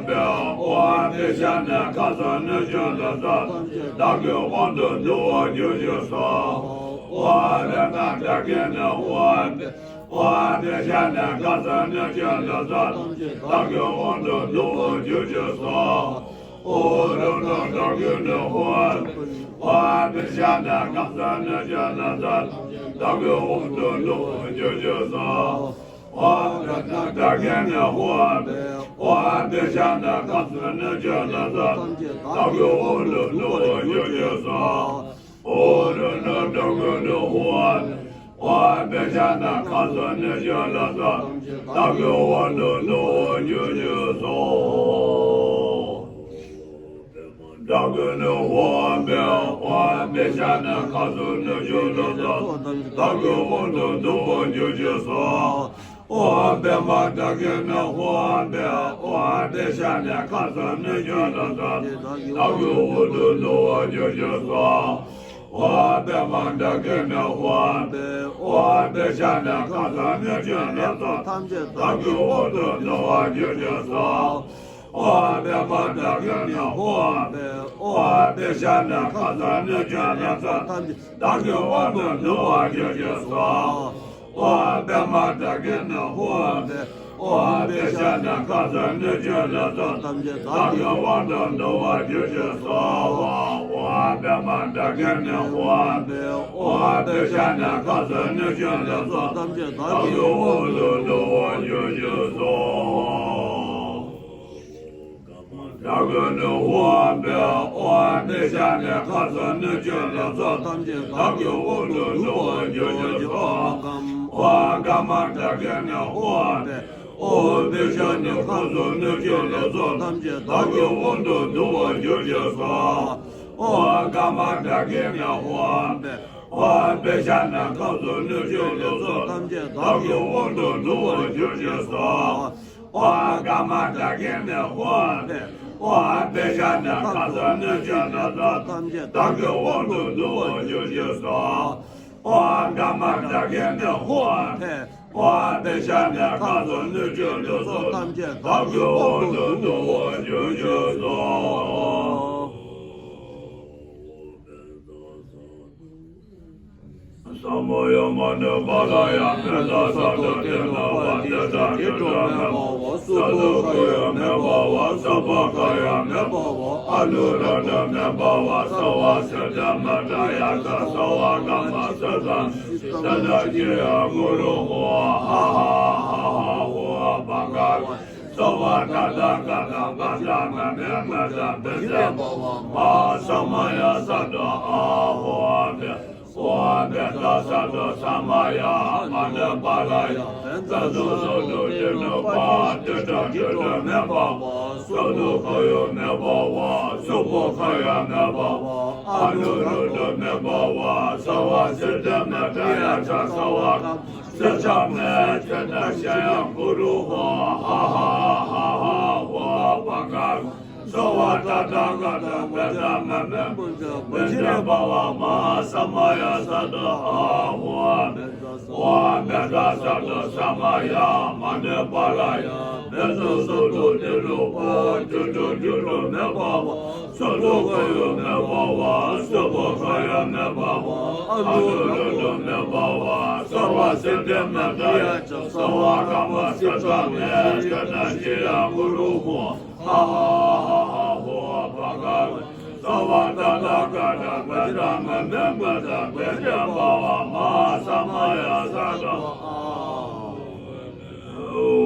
བེ། ཨོ་བེ་ཤ་ནི་ཁ་ཚུར་ནི་ཅི་ལུ་ཚ་ད་ཅི་ད་གི་དབང་དུ་འདུ་བ་གྱུར་ཅི་སྭཱ་ཧཱ། ཨོ་རཏྣ་ཏྲ་གི་ནི་ཧོ་བེ། ཨོ་ཨ་བེ་ཤ་ནི་ཁ་ཙ་ནི་ཅི་ལ་ཙ་ཐམས་ཅད་བདག་གི་དབང་དུ་འདུ་བར་གྱུར་ཅིག་སོགས། ཨོ་རོ་ཏོ་བདག་གི་ནི་ཧོ་ཨ་བེ། ཨོ་ཨ་བེ་ཤ་ནི་ཁ་ཙ་ནི་ཅི་ལ་ཙ་ཐམས་ཅད་བདག་གི་དབང་དུ་འདུ་བར་གྱུར་ཅིག་སོགས། ཨོ་ཨ་བེ་ཤ་ནི་བདག་གི་ནི་ཧོ་ཨ་བེ། ཨོ་ཨ་བེ་ཤ་ནི་ཁ་ཙ་ནི་ཅི་ལ་ཙ་ཐམས་ཅད་བདག་གི་དབང་དུ་འདུ་བར་གྱུར་ཅིག་སོགས། ཨོ་རོ་ཏོ་བདག་གི་ནི་ཧོ་ཨ་བེ། ཨོ་ཨ་བེ་ཤ་ནི་ཁ་ཙ་ནི་ཅི་ལ་ཙ་ཐམས་ཅད་བདག་གི་དབང་དུ་འདུ་བར་གྱུར་ཅིག་སོགས། བདག་གི་ནི་ཧོ་ཨ་བེ། ཨོ་ཨ་བེ་ཤ་ནི་ཁ་ཙ་ནི་ཅི་ལ་ཙ་བདག་གི་དབང་དུ་འདུ་བར་གྱུར་ཅིག་སོགས། ཨོ་ཨ་བེ་མ་བདག་གི་ནི་ཧོ་ཨ་བེ། ཨོ་ཨ་བེ་ཤ་ནི་ཁ་ཙ་ནི་ཅི་ལ་ཙ་བདག་གི་དབང་དུ་འདུ་བར་གྱུར་ཅིག་སོགས། ཨོ་ཨ་བེ་མ་བདག་གི་ནི་ཧོ་ཨ་བེ། ཨོ་ཨ་བེ་ཤ་ནི་ཁ་ཙ་ནི་ཅི་ལ་ཙ་ཐམས་ཅད་བདག་གི་དབང་དུ་འདུ་བར་གྱུར་ཅིག་སོགས། ཨོ་ཨ་བེ་མ་བདག་གི་ནི་ཧོ་ཨ་བེ། ཨོ་ཨ་བེ་ཤ་ནི་ཁ་ཙ་ནི་ཅི་ལ་ཙ་ཐམས་ཅད་བདག་གི་དབང་དུ་འདུ་བར་གྱུར་ཅིག་སོགས། ཨོ་ཨ་བེ་མ་བདག་གི་ནི་ཧོ་ཨ་བེ། ཨོ་ཨ་བེ་ཤ་ནི་ཁ་ཙ་ནི་ཅི་ལ་ཙ་ཐམས་ཅད་བདག་གི་དབང་དུ་འདུ་བར་གྱུར་ཅིག་སོགས། ཨོ་ཨ་བེ་མ་བདག་གི་ནི་ཧོ་ཨ་བེ། ཨོ་ཨ་བེ་ཤ་ནི་ཁ་ཙ་ནི་ཅི་ལ་ཙ་ཐམས་ཅད་བདག་གི་དབང་དུ་འདུ་བར་གྱུར་ཅིག་སོགས། བདག་གི་ནི་ཧོ་ཨ་བེ། ཨོ་ཨ་བེ་ཤ་ནི་ཁ་ཙ་ནི་ཅི་ལ་ཙ་ཐམས་ཅད་བདག་གི་དབང་དུ་འདུ་བར་གྱུར་ཅིག་སོགས། ཨོ་ཨ་ག་མ་བདག་གི་ནི་ཧོ་ཨ་བེ། ཨོ་ཨ་བེ་ཤ་ནི་ཁ་ཙ་ནི་ཅི་ལ་ཙ་ཐམས་ཅད་བདག་གི་དབང་དུ་འདུ་བར་གྱུར་ཅིག་སོགས། ཨོ་ཨ་ག་མ་བདག་གི་ནི་ཧོ་ཨ་བེ། ཨོ་ཨ་བེ་ཤ་ནི་ཁ་ཙ་ནི་ཅི་ལ་ཙ་ཐམས་ཅད་བདག་གི་དབང་དུ་འདུ་བར་གྱུར་ཅིག་སོགས། ཨོ་ཨ་ག་མ་བདག་གི་ནི་ཧོ་ཨ་བེ། ཨོ་ཨ་བེ་ཤ་ནི་ཁ་ཙ་ནི་ཅི་ལ་ཙ་ཐམས་ཅད་བདག་གི་དབང་དུ་འདུ་བར་གྱུར་ཅིག་སོགས། ཨོ་ཨ་ག་མ་བདག་གི་ནི་ཧོ་ཨ་བེ། ཨོ་ཨ་བེ་ཤ་ནི་ཁ་ཙ་ནི་ཅི་ལ་ཙ་ཐམས་ཅད་བདག་གི་དབང་དུ་འདུ་བར་གྱུར་ཅིག་སོགས། ས་མ་ཡ་མ་ཎི་པཱ་ལ་ཡ། མེ་ཏྲ་ས་ཏྭ་ཏེ་ནོ་པ་ཏེ་ཏྲ་ཏེ་ཏྲ་མེ་པ་བ། སུ་ཏོ་ཁ་ཡ་མེ་པ་བ། ས་པ་ཁ་ཡ་མེ་པ་བ། ཨ་ནུ་ར་ཏྲ་མེ་པ་བ། ས་བ་སེ་ཏ་མ་ཏྲ་ཡ་ཏ། ས་བ་ག་མ་ས་ཏ་མ་ཏྲ་ཡ་ཏ། ས་ཏ་ཅི་ཡ་གུ་རུ་ཧོ། ཧ་ཧ་ཧ་ཧ་ཧོ་བ་ག། ས་བ་ཏ་ཏ་ག་ཏ་མ་ཏྲ་མ་མེ་མ་ཏྲ་མེ་ཏྲ་པ་བ་མ། ས་མ་ཡ་ས་ཏྭ་ཨ་ཧོ་ཨ་བེ། ཨོ་ཨ་བེ་ཏ་ས་ཏྭ་ས་མ་ཡ་མ་ཎི་པཱ་ལ་ཡ། བཛྲ་སུ་ཏོ་ཏེ་ནོ་པ་ཏེ་ཏྲ་ཏེ་ཏྲ་མེ་པ་བ། སུ་ཏོ་ཁ་ཡ་མེ་པ་བ། སུ་པོ་ཁ་ཡ་མེ་པ་བ། ཨ་ནུ་རུ་ཏྲ་མེ་པ་བ། ས་བ་སེ་ཏ་མ་ཏྲ་ཡ་ཏྲ། ས་བ་ག་མ་སེ་ཏ་མ་ཏྲ་ཡ་གུ་རུ་ཧོ། ཧ་ཧ་ཧ་ཧ་ཧོ་བ་ག། ས་བ་ཏ་ཏ་ག་ཏ་མ་ཏྲ་མ་མེ་མ་ཏྲ་མེ་ཏྲ་པ་བ་མ། ས་མ་ཡ་ས་ཏྭ་ཨ་ཧོ་ཨ་བེ། ཨོ་ཨ་བེ་ཏ་ས་ཏྭ་ས་མ་ཡ་མ་ཎི་པཱ་ལ་ཡ། བཛྲ་སུ་ཏོ་ཏེ་ནོ་པ་ཏེ་ཏྲ་ཏེ་ཏྲ་མེ་པ་བ། སུ་ཏོ་ཁ་ཡ་མེ་པ་བ། སུ་པོ་ཁ་ཡ་མེ་པ་བ། ཨ་ནུ་རུ་ཏྲ་མེ་པ་བ། ས་བ་སེ་ཏ་མ་ཏྲ་ཡ་ཏྲ། ས་བ་ག་མ་སེ་ཏ་མ་ཏྲ་ཡ་ཏྲ། ཅི་ཡ་གུ་རུ་ཧོ། ཧ་ཧ་ཧ་ཧ་ཧོ་བ་ག། ས་བ་ཏ་ཏ་ག་ཏ་མ་ཏྲ་མ་མེ་མ་ཏྲ་མེ་ཏྲ་པ་བ་མ། ས་མ་ཡ་ས་ཏྭ་ཨ། ཨོ་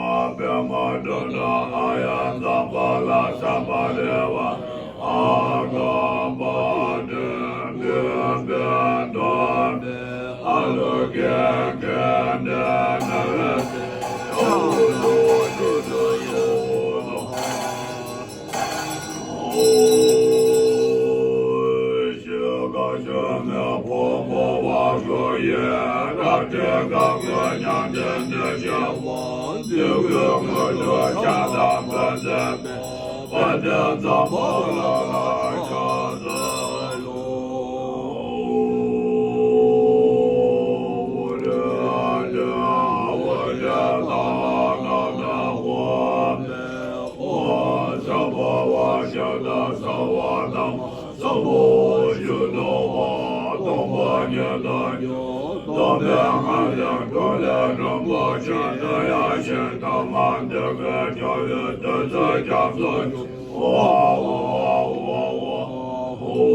ཨ་བེ་མ་ཏྲ་ཏྲ་ཨ་ཡ་ཛ་པ་ལ་ས་པ་རེ་བ། ཨ་ག་པ་ཏེ་བེ་བེ་ཏོ་བེ། ཨ་ལོ་ཀེ་ཀེ་ཏེ་ནེ་ཏེ། ཨོ་ལོ་ཏེ་ཏེ་ཨོ་ལོ། ཨོ་ཤེ་ག་ཤེ་མེ་ཕོ་ཕོ་བ་ཤོ་ཡེ་ར་ཏེ་ག་གོ་ཉང་ཏེ་ཏེ་ཤེ་བ། ཏེ་གོ་གོ་ཤོ་ཤ་ད་པ་ཏེ་པ་ཏེ་ཛ་པ་ལ་ཤ་ཟ་ལོ། པ་ཉིད་དུ་འགྱུར། སྟོན་པའི་ངང་ལས་འགྲོ་ལས་རིན་པོ་ཆེ། ནམ་ཡང་ཞིང་ཐོག་མ་འདུས་པའི་སྐྱོང་བའི་བདུད་རྩི་རྒྱ་མཚོ་འཁྱུག། ཨོ་ཨོ་ཨོ་ཨོ་ཨོ།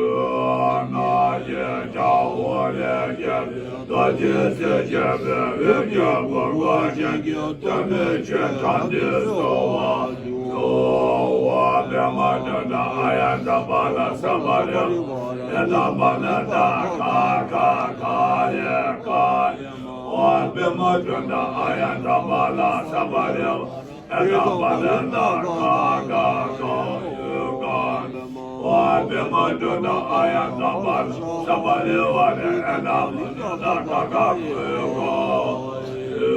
ཨོ་ན་ཡེ་ཇ་ཧོ་ལས་སྐྱེས་པའི་རྡོ་རྗེ་རྩེ་བཅས་པའི་འོད་ཀྱི་ཕུང་པོ་ཅན་གྱི་སྟོན་པའི་ཆོས་དྲངས་ཏེ་གསོལ་བ། ཨོ་པདྨ་དོན་དང་ཨཱརྱ་ཛམྦྷ་ལ་སམྦྷ་ལེ་བ་ཨེ་ཏཾ་པཱ་ལི་ཏ་ག་ག་ག་ལེ་ག་ལེ། ཨོ་པདྨ་དོན་དང་ཨཱརྱ་ཛམྦྷ་ལ་སམྦྷ་ལེ་བ་ཨེ་ཏཾ་པཱ་ལི་ཏ་ག་ག་ག་ལེ་ག་ལེ། ཨོ་པདྨ་དོན་དང་ཨཱརྱ་ཛམྦྷ་ལ་སམྦྷ་ལེ་བ་ཨེ་ཏཾ་པཱ་ལི་ཏ་ག་ག་ག་ལེ་ག་ལེ།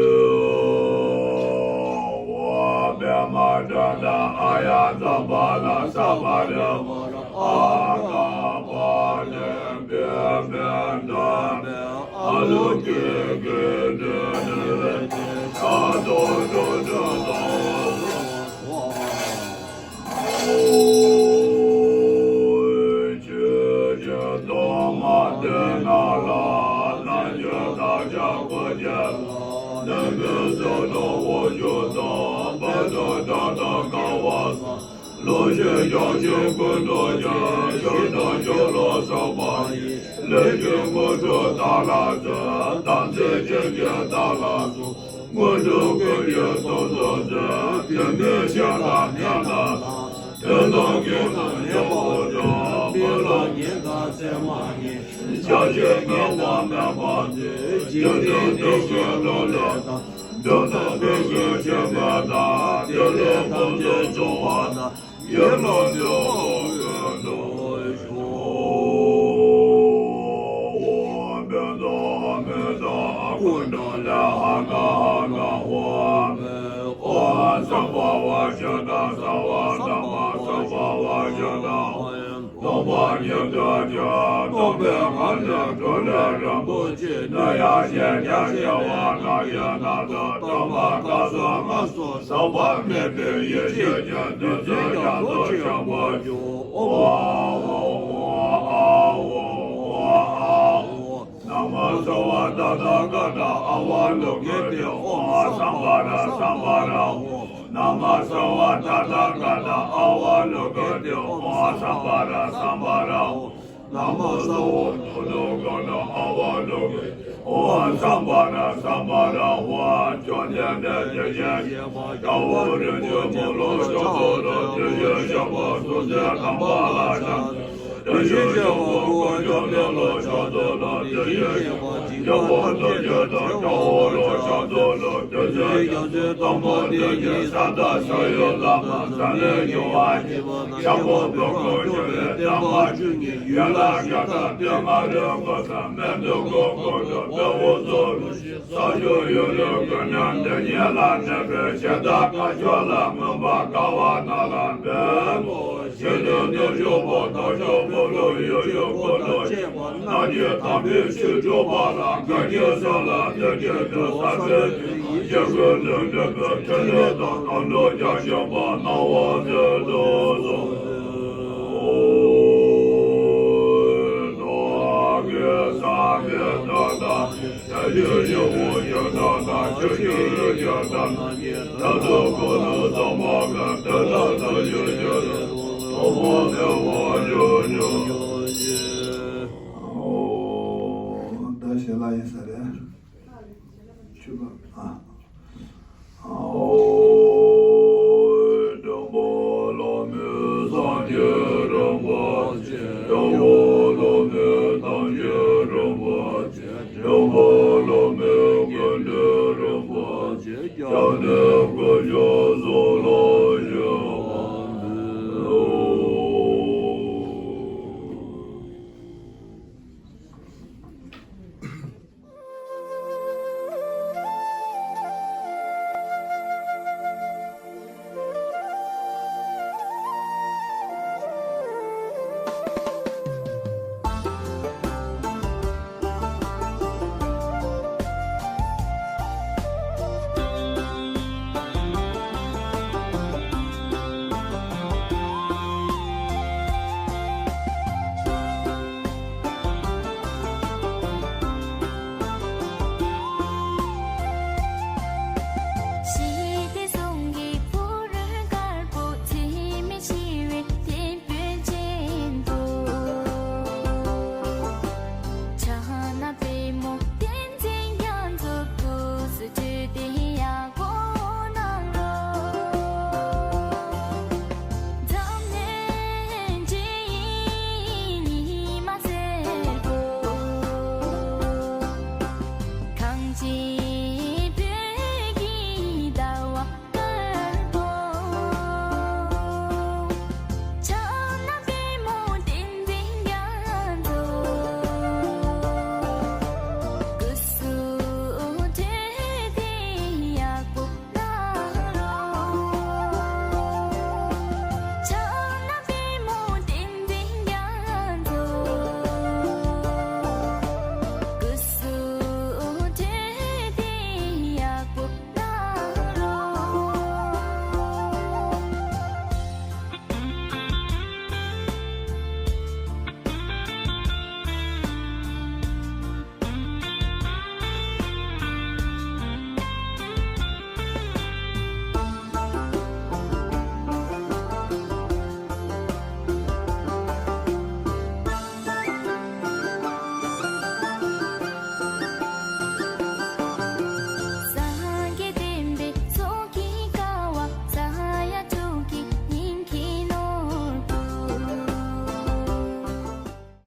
ཨོ་པདྨ་དོན་དང་ཨཱརྱ་ཛམྦྷ་ལ་སམྦྷ་ལེ་བ་ཨ་ག་པ་ལེ་བེ་བེ་ན་ཨ་ལོ་ཀེ་ཀེ་ཏེ་ཏེ་ཏེ་ད་དོ་དོ་དོ་དོ། ཆོས་ཀྱི་གཏོར་མ་སྟེང་ན་ལ། རྣལ་འབྱོར་དག་ཅིང་དཀོན་བརྒྱད་ལ། ལྷུན་པོའི་གཙུག་ཏོར་དབང་ཕྱུག་དང་། དཔལ་དང་གྲགས་དང་དགའ་བ་དང་། ལོངས་སྤྱོད་རྒྱ་ཆེན་ཀུན་ཏུ་རྒྱས། ཞིང་དང་འབྱོར་ལ་སོགས་པ་ཡི། ལས་ཀྱི་དངོས་གྲུབ་བདག་ལ་སྩོལ། དམ་ཚིག་ཅན་གྱི་བདག་ལ་སྩོལ། དངོས་གྲུབ་ཀུན་གྱི་དོན་དུ་མཛོད། དུས་མིན་ཤར་དང་ཉི་ཟླ་དང་། དུས་དང་རྐྱེན་དང་ནད་པ་ཀུན། མི་ལ་ཉེས་དང་མཚན་མ་ངན། བྱ་བྱེད་ངན་དང་སྨད་པ་ཚུ། རྒྱུ་མཚན་དུས་ཀྱི་བློ་ལས་དང་། འབྱུང་དང་འབྱུང་བཞིན་སྐྱེ་འགག་དང་། དེ་ལས་ཐམས་ཅད་བྱུང་བ་དང་། ཡིད་ལ་འདོད་པ་ཀུན་ཏུ་ཤོག། ཨོཾ་བཻ་ཌཱ་མེ་ཌཱ་ཀུཎྜ་ལི་ཧ་ན་ཧ་ན་ཧོ། ཨོཾ་སམྦྷ་ཝ་ཤ་ཏ་སརྦ་དྷརྨ་སམྦྷ་ཝ་ཤ་ཏ་ཧོ། སྟོང་པ་ཉིད་དུ་གྱུར། སྟོང་པའི་ངང་ལས་འགྲོ་ལས་རིན་པོ་ཆེ། ནམ་ཡང་ཞེན་ཆགས་སྐྱེ་བ་རྣམས་ཀྱི་རྣམ་རྟོག་དང་པོ་སྐབས་སུ་མངོན་སུམ་ཟག་པ་མེད་པའི་ཡེ་ཤེས་ཀྱི་བདུད་རྩི་རྒྱ་མཚོ་ཆེན་པོ་འཁྱུག། ཨོ་ཨོ་ཨོ་ཨ་ཨོ་ཨོ་ཨ་ཨོ། ན་མོ་སརྦ་ཏ་ཐཱ་ག་ཏ་ཨ་ཝ་ལོ་ཀི་ཏེ་ཨོཾ་སམྦྷ་ར་སམྦྷ་ར་ཧོ། ན་མོ་སརྦ་ཏ་ཐཱ་ག་ཏ་ཨ་ཝ་ལོ་ཀི་ཏེ་ཨོཾ་སམྦྷ་ར་སམྦྷ་ར་ཧོ། ན་མོ་སརྦ་ཏ་ཐཱ་ག་ཏ་ཨ་ཝ་ལོ་ཀི་ཏེ་ཨོཾ་སམྦྷ་ར་སམྦྷ་ར་ཧོ། བཅོམ་ལྡན་འདས་དེ་བཞིན་གཤེགས་པ་རྒྱལ་བ་རིན་པོ་ཆེ་མོ་ལ་ཕྱག་འཚལ་ལོ། དེ་བཞིན་གཤེགས་པ་སྲོང་བཙན་སྒམ་པ་ལ་ཕྱག་འཚལ་ལོ། དེ་བཞིན་གཤེགས་པ་སྐུ་འཕགས་མཆོག་ལ་ཕྱག་འཚལ་ལོ། དེ་བཞིན་གཤེགས་པ་འཇིགས་པ་ཐམས་ཅད་དགྲ་བོ་ལ་ཕྱག་འཚལ་ལོ། དེ་བཞིན་གཤེགས་པ་དམ་པ་དེ་ཉིད་ས་དང་ས་ཡི་བླ་མ། ས་ལས་རྒྱལ་བ་ཡི་ཞབས་པད་པོ་ཀུན་སྐྱོང་བའི་བསྟན་པ་བཅུ་གཉིས། ཡན་ལག་བརྒྱ་དང་དོན་ལྔ་རིག་པ་དང་། མི་འདུལ་དགུ་སྐོར་དང་དཔལ་བོ་རྫོགས་རིམ་བཞི། ས་བཅུ་ཡོད་ལུས་ཀུན་ནས་འདི་ཉིད་ལ་གནས་པའི་ཤིང་རྟ་ཁ་སྦྱོར་ལ་མངོན་པར་དགའ་བ་རྣམས་ལ་འབུལ་ལོ། ཞིང་དུ་ནུབ་ཕྱོགས་པོ་ཐོག་ཕྱོགས་པོ་ལུ་ཡུལ་ཕྱོགས་པོ་དང་བཅས་པ་རྣམས་ཀྱི་དམ་པའི་ཆོས་སྒྲུབ་པ་ལ་བཀའ་དྲིན་གསུམ་ལ་བདེ་སྐྱིད་དང་ས་བོན་དང་རྒྱལ་ཀུན་ལུས་འདྲེན་པའི་ཕྲིན་ལས་དང་དམ་ལུགས་རྒྱ་ཆེན་པ་གནང་བར་མཛོད་དུ་གསོལ། ཨོ། བདག་གིས་བསམ་པའི་དོན་དང་། བྱ་རྒྱུད་ཡིད་འོང་ཡི་དམ་དང་། ཆོས་ཀྱི་ཡི་དམ་རྣམས་ཀྱིས། རབ་ཏུ་ཕུན་སུམ་ཚོགས་པ་ཀུན། དེ་དག་ཐམས་ཅད་ཀྱི་དོན་དུ། ཐོག་མར་ཕུལ་བར་ཤོག་ཅིག། ཨོ། ད་ཞལ་ལག་ཡིན་ས་རེད། ཆུ་བབ།